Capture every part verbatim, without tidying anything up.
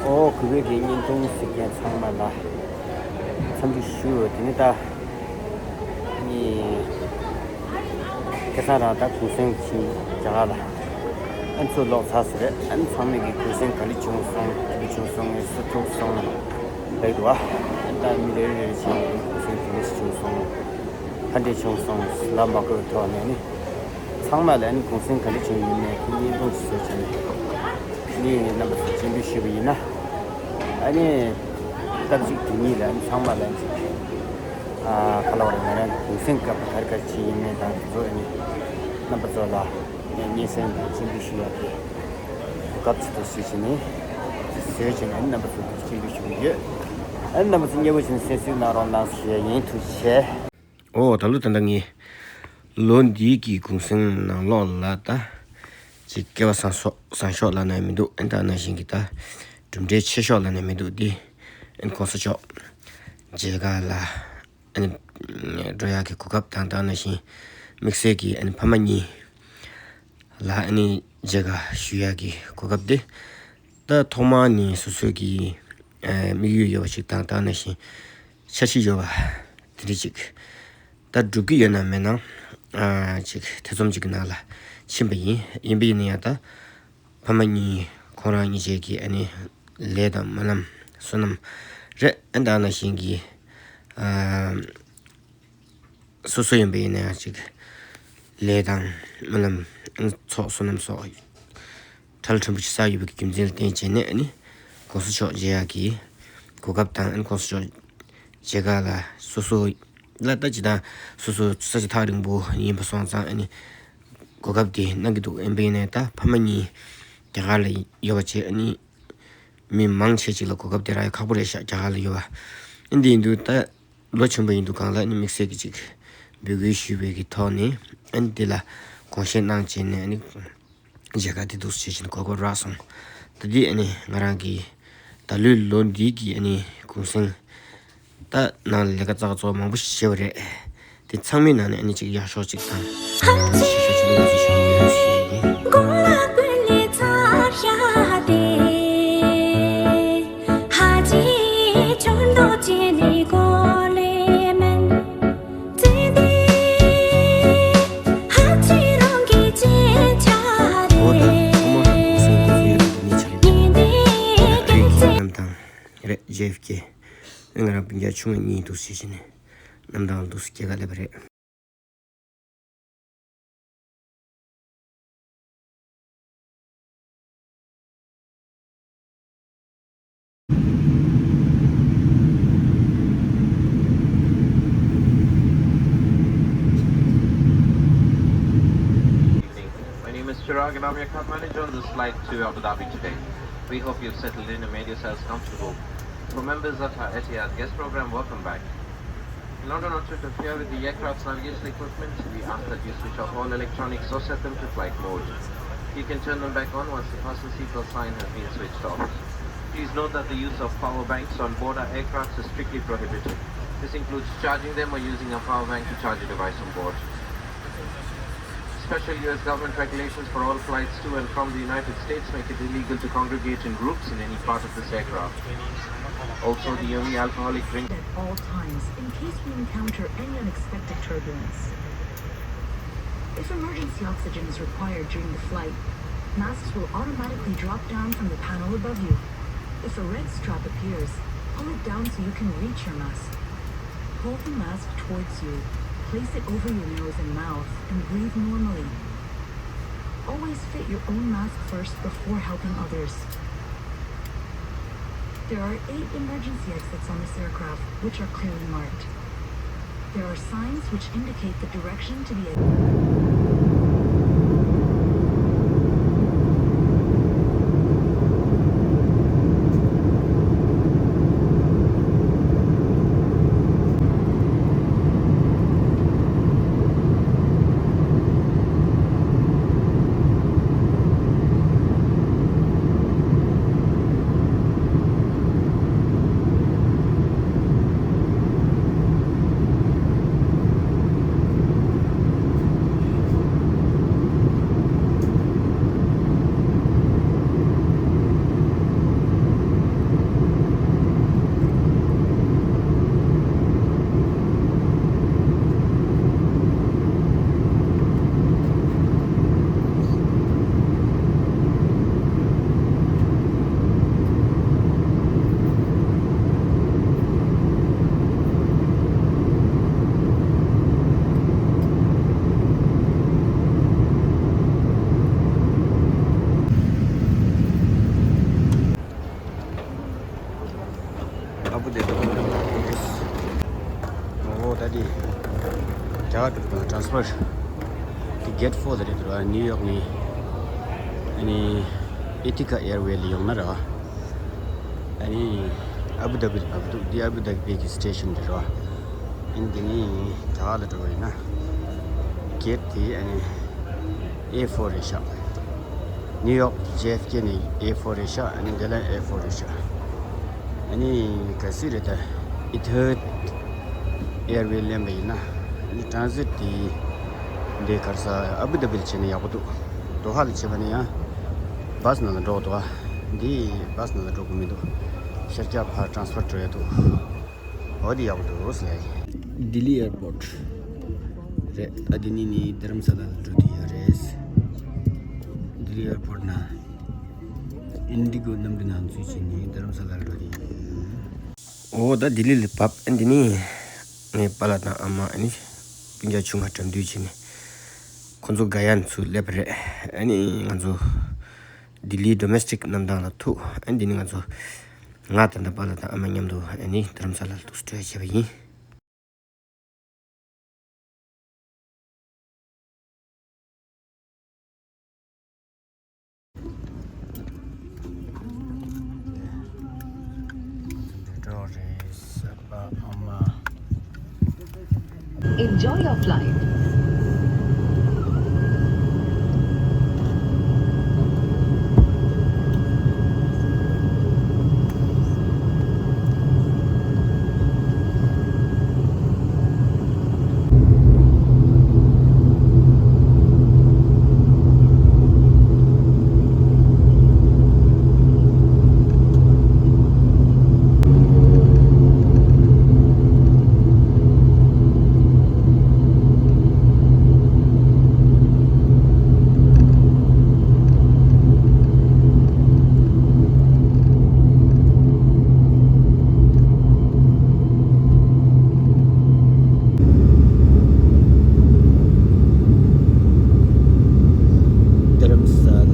ཨོ། གུས་པའི་གི་བརྙན་ཐུང་གཟིགས་མཁན་ཚང་མ་ལ་འཚམས་འདྲི་ཞུ། དེ་ནས་ད་ནི་ཁ་སང་རང་ད་གུང་སེང་ཕྱིན་རྒྱ་གར་ལ། ཨ་ནི་ཚུར་ལོག་ཚར་ཟེར་རེད། ཨ་ནི་ཚང་མས་ཀྱི་གུང་སེང་ག་འདྲ་བྱུང་སོང་། ག་འདྲ་བྱུང་སོང་ངས་སུ་ཐུག་སོང་ལབ་འདུག་ཨ། ཨ་ནི་ད་མི་རེ་རེ་ཕྱིན་གུང་སེང་དེ་འདྲ་བྱུང་སོང་། ཕ་འདྲེ་བྱུང་སོང་ལབ་མ་དགོས་པའི་ཐོག་ནས་ནི། ཚང་མ་ལ་ཨ་ནི་གུང་སེང་ག་འདྲ་བྱུང་ཡོད་མེད་ཀྱི་བརྙན་ཐུང་ཞིག་བཟོས་བྱས་ནས་ངས་རྣམ་པ་ཚོར་སྤྱན་འབུལ་ཞུས་པ་ཡིན་ན། ཨ་ནི་སྐབས་གཅིག་དེ་ཉིད་ལ་ཨ་ནི་ཚང་མ་ལ་ཨ་ནི་ཅིག་ཨ་ག་ལབ་དགོས་རེད། ང་རང་གི་གུང་སེང་སྐབས་ག་རེ་ག་རེ་བྱས་ཡིན་མེད་དང་དེ་ཚོ་ཨ་ནི་རྣམ་པ་ཚོ་ལ་སྙན་སེང་དང་སྤྱན་འབུལ་ཞུ་ཡག་གི་གོ་སྐབས་ཅིག་ཏུ་བཟོས་བྱས་ནས་བཟོས་བྱས་ནས་ཨ་ནི་རྣམ་པ་ཚོ་ལ་སྤྱན་འབུལ་ཞུ་གི་ཡོད། ཨ་ནི་རྣམ་པ་ཚོ་མཉེས་པོ་བྱས་ནས་གསན་གཟིགས་གནང་རོགས་གནང་ཞུ་ཡ་ཡིན། ཐུགས་རྗེ་ཆེ། ཨོ། ད་ལོ་ད་ལྟ་ངས་ལོ་འདིའི་གི་གུང་སེང་ནང་ལོགས་ལ་ད་ཅིག་སྐལ་བ་བཟང་ཤོས་བཟང་ཤོས་ལབ་ན་མི་འདུག་ཨ་ནི་ད་ནང་བཞིན་གྱི་ད་གྲུབ་འབྲས་ཆེ་ཤོས་ལབ་ན་མི་འདུག་འདི་ཨ་ནི་གོང་ས་མཆོག་མཇལ་ཁ་ལ་ཨ་ནི་འགྲོ་ཡག་གི་གོ་སྐབས་དང་། ད་ནང་བཞིན་དམིགས་བསལ་གྱི་ཨ་ནི་ཕ་མ་གཉིས་ལ་ཨ་ནི་མཇལ་ཁ་ཞུ་ཡག་གི་གོ་སྐབས་དེ། ད་ཐོག་མར་ནི་སོ་སོ་གི་ཨ་དམིགས་ཡུལ་ཡོད་པ་ཞིག་དང་། ད་ནང་བཞིན་འཆར་གཞི་ཡོད་པ་དེ་འདྲ་ཅིག་ད་སྒྲུབ་ཀྱི་ཡོད་ན་མེད་ན་ཨ་ཅིག་ཐེ་ཚོམ་ཅིག་གི་ནང་ལ་ཕྱིན་པ་ཡིན། ཡིན་པ་ཡིན་ན་ཡང་ད་ཕ་མ་གཉིས་ཁོང་རང་གཉིས་ཆ་གི་ཨ་ནི་ལས་དང་སྨོན་ལམ་བསོད་ནམས་རེད། ཨ་ནི་ད་ནང་བཞིན་གྱི་ཨ་སོ་སོ་ཡིན་པ་ཡིན་ན་ཡང་ཅིག་ལས་དང་སྨོན་ལམ་ཚོགས་བསོད་ནམས་སོགས་ཁྲ་ལ་ཕྲན་བུ་ཅིག་བསགས་ཡོད་པའི་རྒྱུ་མཚན་ལ་བརྟེན་བྱས་ནས་ཨ་ནི་གོང་ས་མཆོག་མཇལ་ཡག་གི་གོ་སྐབས་དང་། ཨ་ནི་གོང་ས་མཆོག་མཇལ་ཁ་ལ་སོ་སོ་ལ་ད་ཅི་ད་སོ་སོ་ས་ཆ་ཐག་རིང་པོ་ཡིན་པ་སོང་ཙང་ཨ་ནི་གོ་སྐབས་དེ་གནང་གི་འདུག་ཡིན་པ་ཡིན་ན་ད་ཕ་མ་གཉིས་རྒྱ་གར་ལ་ཡོད་པ་བྱས། ཨ་ནི་མི་མང་ཆེ་ཅིག་ལ་གོ་སྐབས་དེ་རག་ཡ་ཁག་པོ་རེད་ཤག་རྒྱ་གར་ལ་ཡོད་པ། ཨ་ནི་དེ་ཡིན་དུས་ད་ལོ་ཆུང་བ་ཡིན་དུས་སྒང་ལ་ཨ་ནི་དམིགས་བསལ་གྱི་ཅིག་འབོད་སྐུལ་ཞུས་པའི་གི་ཐོག་ནས་ཨ་ནི་དེ་ལ་དགོངས་བཞེས་གནང་བྱས་ནས་ཨ་ནི་མཇལ་ཁ་དེ་འདུག་སེ་བྱས་བྱས་ནས་གོ་སྐབས་རག་སོང་། ད་འདི་ཨ་ནི་ང་རང་གི་ད་ལོའི་ལོ་འདི་གི་ཨ་ནི་གུང་སེང་ད་ནང་ལས་ཀ་ཙག་ཙོག་མང་པོ་ཞིག་བྱས་པ་རེད། དེ་ཚང་མའི་ནང་ནས་ཨ་ནི་གཅིག་ཡག་ཤོས་གཅིག་དང་། ཨ་ནི་ཞིབ་ཞིབ་ཅིག་ལ་ཞིབ་ཞིབ་ཞིག་ཡིན། ཨོ་ད་ཐོག་མར་གུང་སེང་འདུག་སེ་ཡོད་པ་དེ་ནི་ཆ་ལེ་ཨ་ཁུའི་གི་རྣམ་ཐང་རེད། ཇེ་ཨེཕ་ཀེ། ཨ་ནི་ང་རང་སྤུན་ཀྱག་ཆུང་བ་གཉིས་འདུག་སེ་བྱས་ནས་རྣམ་ཐང་ལ་འདུག་སེ་སྐྱེལ་ག་སླེབས་པ་རེད། Evening. My name is Chirag and I'm your cab manager on this flight to Abu Dhabi today. We hope you've settled in and made yourselves comfortable. For members of our Etihad guest program, welcome back. In order not to interfere with the aircraft's navigation equipment, we ask that you switch off all electronics or set them to flight mode. You can turn them back on once the fasten seatbelt sign has been switched off. Please note that the use of power banks on board our aircraft is strictly prohibited. This includes charging them or using a power bank to charge a device on board. Special U S government regulations for all flights to and from the United States make it illegal to congregate in groups in any part of this aircraft. Also, the only alcoholic drink at all times in case we encounter any unexpected turbulence. If emergency oxygen is required during the flight, masks will automatically drop down from the panel above you. If a red strap appears, pull it down so you can reach your mask. Pull the mask towards you, place it over your nose and mouth, and breathe normally. Always fit your own mask first before helping others. There are eight emergency exits on this aircraft, which are clearly marked. There are signs which indicate the direction to the ད་ཀྲང་སི་ཕར་དེ་གེཊ་ཕོར་དེ་རེད་འདུག་ར། ནིའུ་ཡོག་ནས་ཨ་ནི་ཨེ་ཐི་ཧ་ཌི་ཨེར་ཝེ་ལ་ཡོང་ན་ར། ཨ་ནི་ཨ་བུ་དྷ་བི་ལ་བབས་འདུག་འདི་ཨ་བུ་དྷ་བི་གི་སི་ཊེ་ཤན་དེ་ར། ཨ་ནི་དེ་ནས་ད་ག་ལ་འགྲོ་བ་ཡིན་ན་གེཊ་དེ་ཨ་ནི་ཨེ་ཕོར་རེད་ཤག་ནིའུ་ཡོག་ཇེ་ཨེཕ་ཀེ་ནས་ཨེ་ཕོར་རེད་ཤག་ཨ་ནི་དེ་ལ་ཨེ་ཕོར་རེད་ཤག་ཨ་ནི་ག་སི་རེད་ད། ཨེ་ཐི་ཧ་ཌི་ཨེར་ཝེ་ལེན་པ་ཡིན་ན་ཨ་ནི་ཊྲན་སི་ཊི་དེ་འདི་ག་རེ་ཟ། ཨ་བུ་དྷ་བི་ལ་བྱས་ན་ཡག་པོ་འདུག་དོ་ཧ་ལ་བྱས་པ་ན་ཡང་བཱ་སི་ནང་ལ་འགྲོ་དགོས་འདུག་འདི་བཱ་སི་ནང་ལ་འགྲོ་དགོས་མི་འདུག་ཤར་རྒྱག་ཕར་ཊྲན་སི་ཕར་འགྲོ་ཡ་འདུག་འོ་དེ་ཡག་པོ་འདུག་ཟེར་ཡ་ཡིན། ལྡི་ལི་ཨེར་པོར་ཊི་རེད། ཨ་དེ་ནས་ནི་རྡ་རམ་ས་ལ་ལ་འགྲོ་དུས་ཡོད་རེད། ལྡི་ལི་ཨེར་པོར་ཊི་ནས་ཨིན་ཌི་གོ་གནམ་གྲུ་ནང་འཛུལ་བྱས་ནས་རྡ་རམ་ས་ལ་ལ་འགྲོ་དུས་ཡོད། འོ་ད་ལྡི་ལི་ལ་བབས། ཨ་དེ་ནས་ངའི་པཱ་ལགས་དང་ཨ་མ་ཨ་ནི་སྤུན་ཀྱག་ཆུང་ང་འགྲམ་འདུས་བྱས་ནས་ཁོ་ཚོ་ག་ཡ་ནས་ཚུར་སླེབས་པ་རེད། ཨ་ནི་ང་ཚོ་ལྡི་ལིའི་ཌོ་མེ་སི་ཊིག་གནམ་ཐང་ལ་ཐུག་ཨ་དེ་ནས་ང་ཚོ་ང་ད་ལྟ་པཱ་ལགས་དང་ཨ་མ་མཉམ་དུ་ཨ་ནི་རྡ་རམ་ས་ལ་ལ་འདུག་སེ་འགྲོ་ཡ་བྱས་པ་ཡིན། འགྲོ་རེད་ས་པ་ཨ་མ། Enjoy your flight. རྡ་རམ་ས་ལ།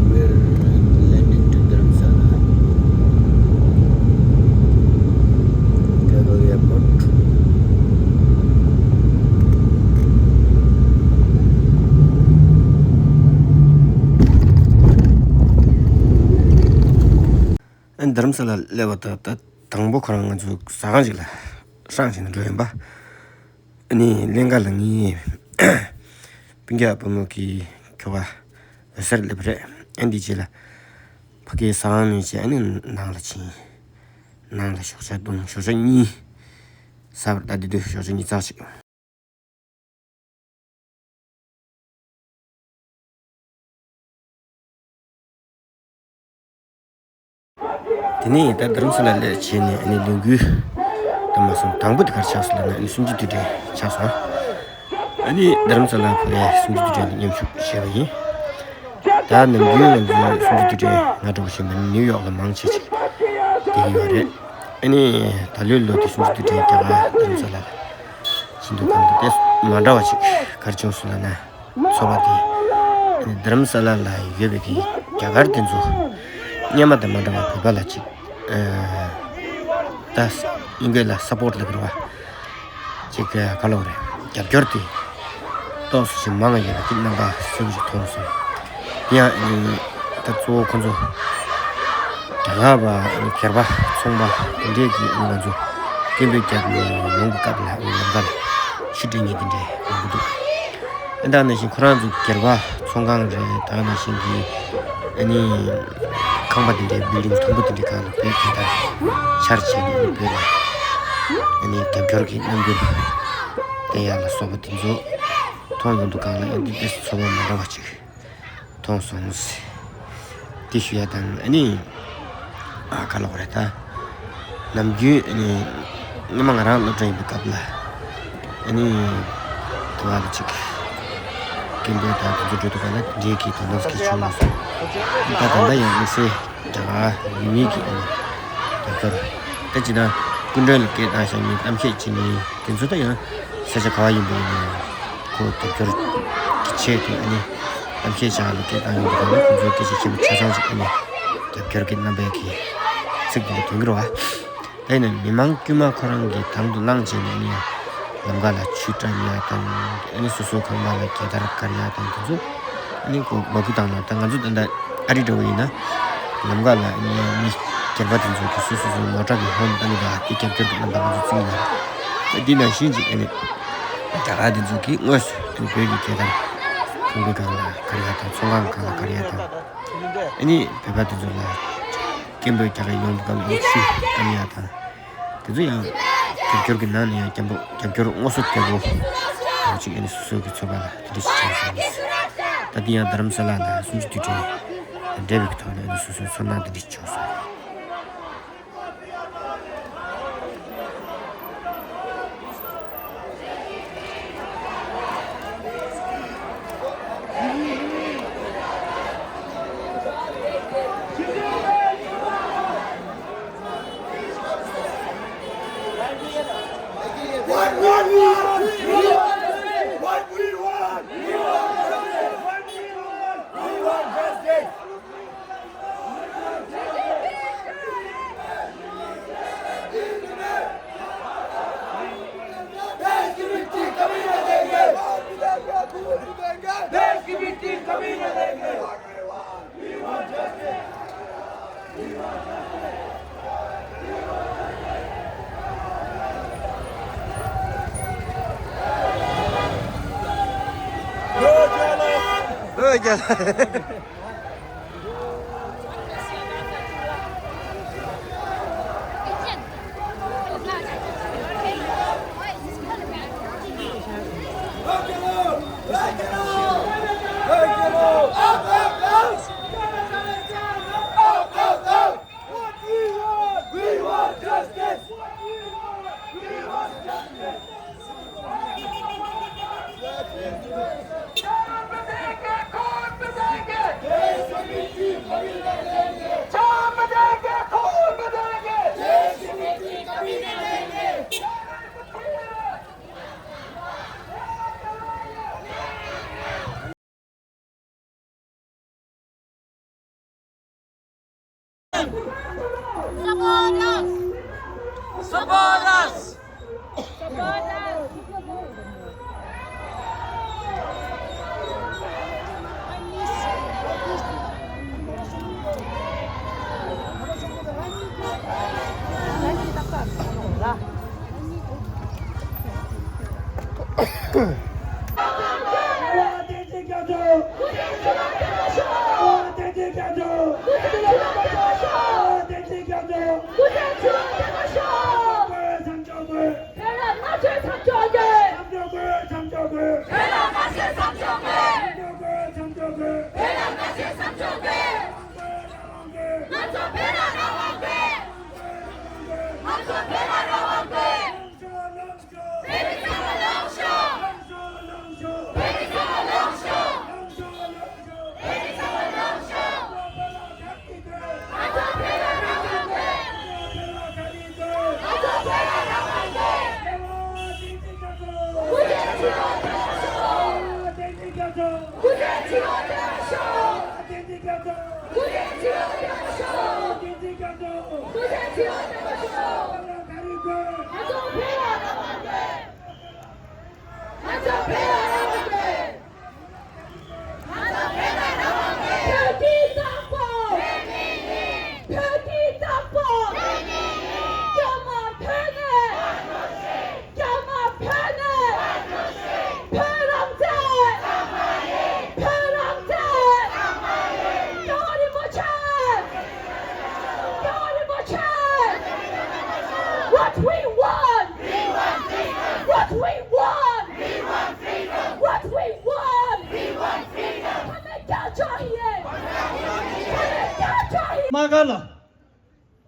We're landing to Dharamsala. Kagal Airport. ཨ་ནི་རྡ་རམ་ས་ལ་སླེབས་པ་དང་ད་དང་པོ་ཁོ་རང་ང་ཚོ་ཟ་ཁང་ཞིག་ལ་ཧྲང་བྱས་ནས་འགྲོ་ཡིན་པ། ཨ་ནི་ལེན་ག་ལ་ངའི་སྤུན་ཀྱག་བུ་མོ་གི་ཁྱོ་ག་འོད་ཟེར་སླེབས་རེད། ཨ་འདི་རྗེས་ལ་ཕ་གིའི་ཟ་ཁང་ནས་བྱས་ཨ་ནི་ནང་ལ་ཕྱིན། ནང་ལ་ཞོགས་ཇ་བཏུང་། ཞོགས་ཇ་གཉིས་ཟ་བར་ད་འདི་དུས་ཞོགས་ཇ་གཉིས་ཙག་ཅིག་དེ་ནས་ད་རྡ་རམ་ས་ལ་ལ་བྱས་ནས་ཨ་ནི་ལས་འགུལ་དུ་མ་སོང་དང་པོ་དེ་གར་ཆགས་སོང་ལབ་ན་ཨ་ནི་གསུམ་བཅུ་དུས་དྲན་ཆགས་སོང་། ཨ་ནི་རྡ་རམ་ས་ལ་ཕ་གིའི་གསུམ་བཅུ་དུས་དྲན་ལ་མཉམ་ཞུགས་བྱས་པ་ཡིན། ད་ནམ་རྒྱུན་ང་ཚོའི་གསུམ་བཅུ་དུས་དྲན་ང་འདྲ་པོ་ཞིག་མིན་ནིའུ་ཡོག་ལ་མང་ཆེ་ཅིག་བསྡད་ཀྱི་ཡོད་རེད། ཨ་ནི་ད་ལོའི་ལོ་དེ་གསུམ་བཅུ་དུས་དྲན་རྒྱ་གར་རྡ་རམ་ས་ལ་ལ་ཕྱིན་འདུག་གམ། དེ་མ་འདྲ་བ་ཅིག་ག་རེ་བྱུང་སོང་ལབ་ན། ཚོར་བ་དེ། རྡ་རམ་ས་ལ་ལ་ཡོད་པའི་གི་རྒྱ་གར་དེ་ཚོ་སྔོན་མ་དང་མ་འདྲ་བ་བོད་པ་ལ་ཅིག་ད་ཨིན་སྐད་ལ་སཔོར་ཊི་ལབ་ཀྱི་རེད་བ། ཅིག་ག་ལབ་དགོས་རེད། རྒྱབ་སྐྱོར་དེ་ཏོག་ཙམ་ཞིག་མང་བ་ཡོད་པ་ཅིག་རྣམ་པ་གསལ་པོ་ཞིག་མཐོང་སོང་། ཡང་ཨ་ནི་ད་གཙོ་བོ་ཁོ་ཚོ་རྒྱ་གར་བ་ཨ་ནི་སྒེར་པ་ཚོང་པ་དེ་འདྲས་ཀྱིས་ཨ་ནི་ང་ཚོ་སྐད་འབོད་རྒྱག་ནས་ཡོང་གི་སྐབས་ལ་ཨ་ནི་ལམ་ཁ་ལ་ཆུ་སྤྲད་མཁན་དེ་འདྲས་ཡོང་གི་འདུག་ཨ་ད་ནང་བཞིན་ཁོ་རང་ཚོ་སྒེར་པ་ཚོང་ཁང་རེད། ད་ནང་བཞིན་གྱི་ཨ་ནི་ཁང་པ་དེ་འདྲས་བིལ་ཌིང་མཐོན་པོ་དེ་འདྲས་སྒང་ལ་བོད་དེ་ལྟར་ཆར་བྱས་ནས་བོད་ལ་ཨ་ནི་རྒྱབ་སྐྱོར་གྱི་རྣམ་འགྱུར་བསྟན་ཡག་ལ་སོགས་པ་དེ་ཚོ་མཐོང་ཡོང་དུས་སྒང་ལ་ཨ་ནི་དེ་ཚོར་བ་མ་འདྲ་བ་ཅིག་མཐོང་སོང་། དེ་ཞུ་ཡ་དང་ཨ་ནི་ཨ་ག་ལབ་དགོས་རེད་ད། ནམ་རྒྱུན་ཨ་ནི་སྔོན་མ་ང་རང་སློབ་གྲྭ་ཡིན་པའི་སྐབས་ལ་ཨ་ནི་དེ་བ་ལ་ཅིག་སྐད་འབོད་དང་དེ་ཚོ་འགྲོ་དུས་སྒང་ལ་འདྲེས་ཀྱི་དོ་སྣང་གི་བྱུང་མ་སོང་། ད་ད་ལྟ་ཡང་དམིགས་བསལ་རྒྱ་གར་ཡུལ་མི་གི་ཨ་ནི་རྒྱབ་སྐྱོར་ད་ཅི་ད་སྐུ་མགྲོན་ལ་སྐད་བཏང་བཞག་ནས་གཏམ་བཤད་བྱེད་མཁན་དེ་ཚོ་ད་ཡང་ས་ཆ་ག་བ་ཡིན་པ་ཡིན་ནའང་ཁོ་རྒྱབ་སྐྱོར་གྱི་ཆེད་དུ་ཨ་ནི་གཏམ་བཤད་བྱ་བ་ལ་སྐད་བཏང་ཡོང་དུས་སྒང་ལ་ཁོ་ཚོའི་སྐད་ཆ་ཆེན་པོ་ཆ་ཚང་ཞིག་ཨ་ནི་རྒྱབ་སྐྱོར་གྱི་རྣམ་པའི་གི་ཚིག་དེ་འདྲ་ཐོན་གྱི་རེད་བ། ད་ཡིན་ན་མི་མང་དཀྱུས་མ་ཁོ་རང་གིས་དང་དུ་བླངས་བྱས་ནས་ཨ་ནི་ཡང་ལམ་ཁ་ལ་ཆུ་བཀྲམ་ཡ་དང་ཨ་ནི་སོ་སོའི་ཁང་པ་ལ་རྒྱལ་དར་དཀར་ཡ་དང་དེ་ཚོ་ཨ་ནི་ཁོ་འབོད་སྐུལ་བཏང་ན། ད་ང་ཚོ་ད་ལྟ་ཨ་རི་འདྲ་བོ་ཡིན་ན་ལམ་ཁ་ལ་ཨ་ནི་མི་སྒེར་པ་དེ་ཚོ་གིས་སོ་སོ་སོའི་མོ་ཊ་གི་ཧོན་བཏང་གི་འདུག་ཨ། དེ་རྒྱབ་སྐྱོར་གྱི་རྣམ་པ་ང་ཚོ་བརྩི་གི་ཡོད་རེད། ད་འདི་ནང་བཞིན་ཅིག་ཨ་ནི་རྒྱ་གར་དེ་ཚོ་གིས་དངོས་སུ་ཨ་ནི་བོད་ཀྱི་རྒྱལ་དར་ཁང་པའི་སྒང་ལ་དཀར་ཡ་དང་ཚོང་ཁང་སྒང་ལ་དཀར་ཡ་དང་ཨ་ནི་བོད་པ་དེ་ཚོ་ལ་སྐད་འབོད་རྒྱག་གི་ཡོང་དུས་སྒང་ལ་ཨ་ནི་ཆུ་བཀྲམ་ཡ་དང་། དེ་ཚོ་ཡང་རྒྱབ་སྐྱོར་གྱི་ནང་ནས་ཡང་རྒྱབ་སྐྱོར་རྒྱབ་སྐྱོར་དངོས་སུ་རྒྱག་དགོས། ད་ཅིག་ཨ་ནི་སོ་སོ་གི་ཚོར་བ་ལ་དེ་འདྲ་ཞིག་བྱུང་སོང་། ད་དེ་ཡང་རྡ་རམ་ས་ལ་ལ་གསུམ་བཅུ་དུས་དྲན་དང་འབྲེལ་བའི་ཐོག་ནས་ཨ་ནི་སོ་སོའི་ཚོར་སྣང་དེ་འདྲ་ཞིག་བྱུང་སོང་། What we want, we want, we want justice. What we want, we want justice. देश की मिट्टी कभी न देंगे। देश की मिट्टी कभी न देंगे। What we want, we want justice. What we want, we want justice. चांप देंगे, खून भी देंगे। चांप देंगे, खून भी देंगे। Support us! Support us!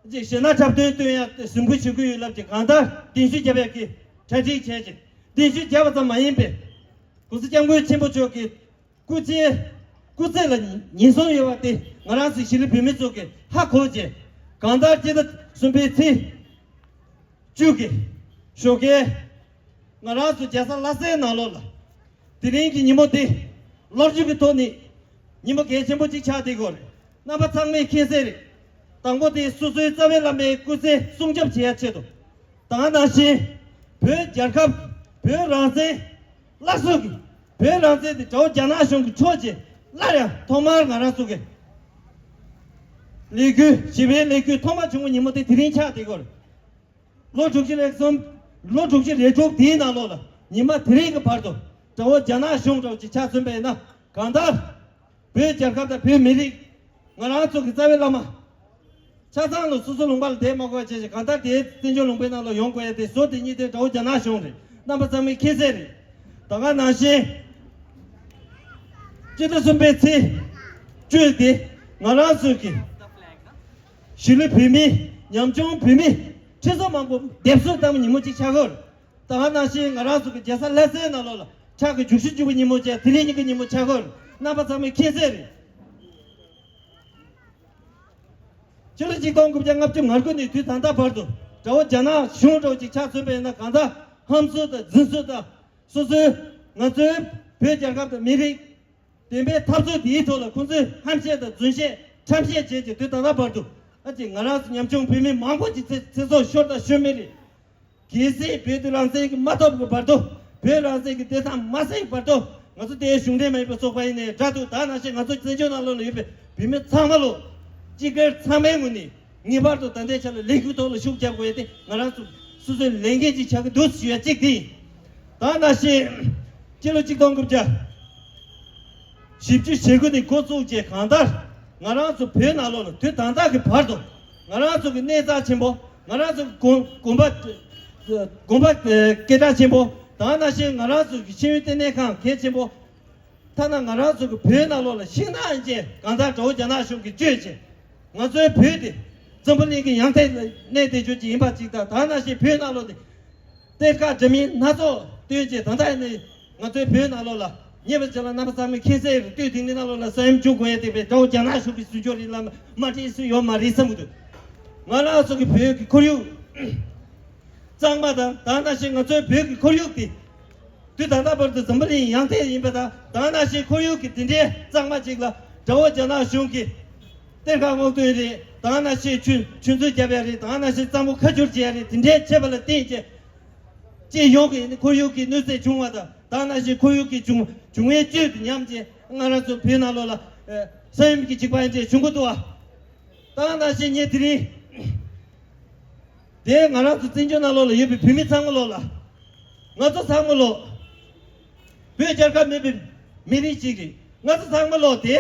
ཅིག་གཞས་སྣ་འཁྲབ་སྟོན་སྟོན་ཡག་གཟིམ་འཁུར་ཞུ་གི་ཡོད་ལབ་ཅིག་གང་ལྟར་གདན་ཞུ་བརྒྱབ་ཡག་གི་གྲ་སྒྲིག་བྱས་ཅིག་གདན་ཞུ་བརྒྱབ་པ་ཙམ་མ་ཡིན་པའི་༸གོང་ས་༸སྐྱབས་མགོན་ཆེན་པོ་མཆོག་གི་སྐུ་ཚེ་སྐུ་ཚེ་ལ་ཉེན་སྲུང་ཡོད་པ་དེ་ང་རང་ཚོ་གཞིས་ལུས་བོད་མི་ཚོ་གིས་ཧ་གོ་བྱས་གང་ལྟར་སྤྱི་ཟླ་གསུམ་པའི་ཚེས་བཅུ་གི་ཞོགས་ཀའི་ང་རང་ཚོ་རྒྱལ་ས་ལྷ་སའི་ནང་ལོགས་ལ། དེ་རིང་གི་ཉིན་མོ་འདི་ལོ་རྒྱུས་ཀྱི་ཐོག་ནས་ཉིན་མོ་གལ་ཆེན་པོ་གཅིག་ཆགས་བསྡད་ཡོད་རེད། རྣམ་པ་ཚང་མས་མཁྱེན་གསལ་རེད། དང་པོ་དེ་སོ་སོའི་རྩ་བའི་བླ་མའི་སྐུ་ཚེ་སྲུང་སྐྱོབ་བྱེད་ཡ་ཆེད་དུ། ད་ག་ནང་བཞིན་བོད་རྒྱལ་ཁབ་བོད་རང་བཙན་སླར་གསོ་གི་བོད་རང་བཙན་དེ་དགྲ་བོ་རྒྱ་ནག་གཞུང་གིས་འཕྲོག་བྱས་སླར་ཡང་ཐོག་མར་ང་རང་ཚོ་གི་ལས་འགུལ་ཞི་བའི་ལས་འགུལ་ཐོག་མ་བྱུང་བའི་ཉིན་མོ་དེ་དེ་རིང་ཆགས་བསྡད་ཡོད་རེད། ལོ་དྲུག་ཅུ་རེ་གསུམ། ལོ་དྲུག་ཅུ་རེ་དྲུག་དེའི་ནང་ལོགས་ལ་ཉི་མ་དེ་རིང་གི་བར་དུ་དགྲ་བོ་རྒྱ་ནག་གཞུང་འདྲ་བོ་ཅིག་ཆགས་ཚུན་པ་ཡིན་ན་གང་ལྟར་བོད་རྒྱལ་ཁབ་དང་བོད་མི་རིགས་ང་རང་ཚོ་གི་རྩ་བའི་བླ་མ་ཆ་ཚང་ལ་སོ་སོ་ལུང་པ་ལ་བསྡད་མ་དགོས་པ་བྱས་ཤིང་གང་ལྟར་དེའི་བཙན་བྱོལ་ལུང་པའི་ནང་ལ་ཡོང་དགོས་ཡ་དེ་བཟོ་དེ་གཉིས་དེ་དགྲ་བོ་རྒྱ་ནག་གཞུང་རེད། རྣམ་པ་ཚང་མས་མཁྱེན་གསལ་རེད། ད་ག་ནང་བཞིན་སྤྱི་ཟླ་གསུམ་པའི་ཚེས་བཅུ་དེ་ང་རང་ཚོ་གི་གཞིས་ལུས་བོད་མི་ཉམ་ཆུང་བོད་མི་ཁྲི་ཚོ་མང་པོ་སྡེབ་གསོད་བཏང་བའི་ཉིན་མོ་གཅིག་ཆགས་ཀྱི་ཡོད་རེད། ད་ག་ནང་བཞིན་ང་རང་ཚོ་གི་རྒྱལ་ས་ལྷ་སའི་ནང་ལོགས་ལ་ཁྲག་གི་རྒྱུག་ཤུགས་བཅུག་པའི་ཉིན་མོ་བཅས་དེ་རིང་ཉིན་གྱི་ཉིན་མོ་ཆགས་ཀྱི་ཡོད་རེད། རྣམ་པ་ཚང་མས་མཁྱེན་གསལ་རེད། ཕྱི་ལོ་ཆིག་སྟོང་དགུ་བརྒྱ་ལྔ་བཅུ་ང་དགུ་ནས་དུས་ད་ལྟ་བར་དུ་དགྲ་བོ་རྒྱ་ནག་གཞུང་འདྲ་བོ་ཅིག་ཆགས་ཚུན་པ་ཡིན་ན་གང་ལྟར་ཧམ་བཟུང་དང་རྫུན་བཟོ་དང་སོ་སོའི་ང་ཚོའི་བོད་རྒྱལ་ཁབ་དང་མི་རིགས་བདེན་པའི་འཐབ་རྩོད་འདིའི་ཐོག་ལ་ཁོང་ཚོས་ཧམ་བཤད་དང་རྫུན་བཤད་ཁྲམ་བཤད་བྱས་ཀྱི་དུས་ད་ལྟ་བར་དུ་ཨ་ཅེ་ང་རང་ཚོ་ཉམ་ཆུང་བོད་མི་མང་པོ་ཅིག་ཚེ་ཚེ་སྲོག་ཤོར་དང་ཤོར་མེད་རེད། གལ་སྲིད་བོད་དུ་རང་བཙན་གྱི་མ་ཐོབ་ཀྱི་བར་དུ་བོད་རང་བཙན་གྱི་བདེ་ཐང་མ་གསལ་བར་དུ་ང་ཚོ་དེའི་གཞུང་འབྲེལ་མ་ཡིན་པ་ཚོགས་པ་ཡིན་ནའི་འདྲ་འདུག་ད་ནང་བཞིན་ང་ཚོ་བཙན་བྱོལ་ནང་ལོགས་ལ་ཡོད་པའི་བོད་མི་ཚང་མ་ལོ་སྤྱི་སྒེར་ཚང་མའི་ངོས་ནས་ངེས་པར་དུ་ད་ལྟའི་ཆ་ལ་ལས་འགུལ་ཐོག་ལ་ཤུགས་རྒྱབ་དགོས་ཡ་དེ་ང་རང་ཚོ་སོ་སོའི་ལས་འགན་ཅིག་ཆགས་ཀྱི་འདུག་ཞུ་ཡ་གཅིག་དེ་ཡིན། ད་ནང་བཞིན་སྤྱི་ལོ་གཅིག་སྟོང་དགུ་བརྒྱ་བཞི་བཅུ་ཞེ་དགུ་ནས་འགོ་བཙུགས་རྗེས་གང་ལྟར་ང་རང་ཚོ་བོད་ནང་ལོགས་ལ་དུས་ད་ལྟ་གི་བར་དུ་ང་རང་ཚོ་གི་གནས་རྩ་ཆེན་པོ་ང་རང་ཚོ་གི་དགོན་དགོན་པ་དགོན་པ་སྐད་གྲགས་ཆེན་པོ་དང་ནང་བཞིན་ང་རང་ཚོ་གི་ཤེས་ཡོན་ལྟེ་གནས་ཁང་གལ་ཆེན་པོ་ཐ་ན་ང་རང་ཚོ་གི་བོད་ནང་ལོགས་ལ་ཤིང་ནགས་ཅན་གང་ལྟར་དགྲ་བོ་རྒྱ་ནག་གཞུང་གིས་བཅོས་བྱས་ང་ཚོའི་བོད་དེ་འཛམ་བུ་གླིང་གི་ཡང་ཐལ་གནས་བསྡད་རྒྱུ་ཅིག་ཡིན་པ་ཅིག་དང་ད་ནང་བཞིན་བོད་ནང་ལོགས་དེ། གཏེར་ཁ་འདྲ་མིན་སྣ་ཚོགས་བཏོན་རྗེས་ད་ལྟ་ནི་ང་ཚོའི་བོད་ནང་ལོགས་ལ་ཉེ་བའི་ཆར་ལ་རྣམ་པ་ཚང་མས་མཁྱེན་གསལ་རེད། སྟོད་ཐིང་ནི་ནང་ལོགས་ལ་ས་ཡོམ་བྱུང་དགོས་ཡ་དེ་བས་དགྲ་བོ་རྒྱ་ནག་གཞུང་གིས་བཟོས་ཆོག་རེད་ལ་མ་འགྲིག་སུ་ཡོད་མ་རེད་བསམ་གི་འདུག་ང་རང་ཚོ་གི་བོད་ཀྱི་ཁོར་ཡུག་གཙང་མ་དང་ད་ནང་བཞིན་ང་ཚོའི་བོད་ཀྱི་ཁོར་ཡུག་དེ་དུས་ད་ལྟ་བར་དུ་འཛམ་བུ་གླིང་ཡང་ཐལ་ཡིན་པ་དང་ད་ནང་བཞིན་ཁོར་ཡུག་གི་དེ་འདྲའི་གཙང་མ་ཅིག་ལ་དགྲ་བོ་རྒྱ་ནག་གཞུང་གིས། གཏེར་ཁ་སྔོག་འདོན་རེད། ད་ནང་བཞིན་ཆུ་ཆུ་མཛོད་བརྒྱབ་ཡ་རེད། ད་ནང་བཞིན་གཙང་པོ་ཁ་བསྒྱུར་བྱེད་ཡ་རེད། དེ་འདྲའི་བྱས་པ་ལ་བརྟེན་བྱས་སྤྱི་ཡོངས་ཀྱི་ཁོར་ཡུག་གི་གནོད་འཚེ་བྱུང་བ་དང་ད་ནང་བཞིན་ཁོར་ཡུག་གི་འབྱུང་འབྱུང་བའི་བཅུད་དུ་ཉམས་བྱས་ང་རང་ཚོ་བོད་ནང་ལོགས་ལ་ས་ཡོམ་གྱི་འཇིགས་པ་ཡན་ཆད་བྱུང་གི་འདུག་བ། ད་ནང་བཞིན་ངས་དེ་རིང་དེ་ང་རང་ཚོ་བཙན་བྱོལ་ནང་ལོགས་ལ་ཡོད་པའི་བོད་མི་ཚང་མ་ལོགས་ལ་ང་ཚོ་ཚང་མ་ལོགས་བོད་རྒྱལ་ཁབ་མེད་པའི་མི་རིགས་ཅིག་རེད། ང་ཚོ་ཚང་མ་ལོགས་དེ།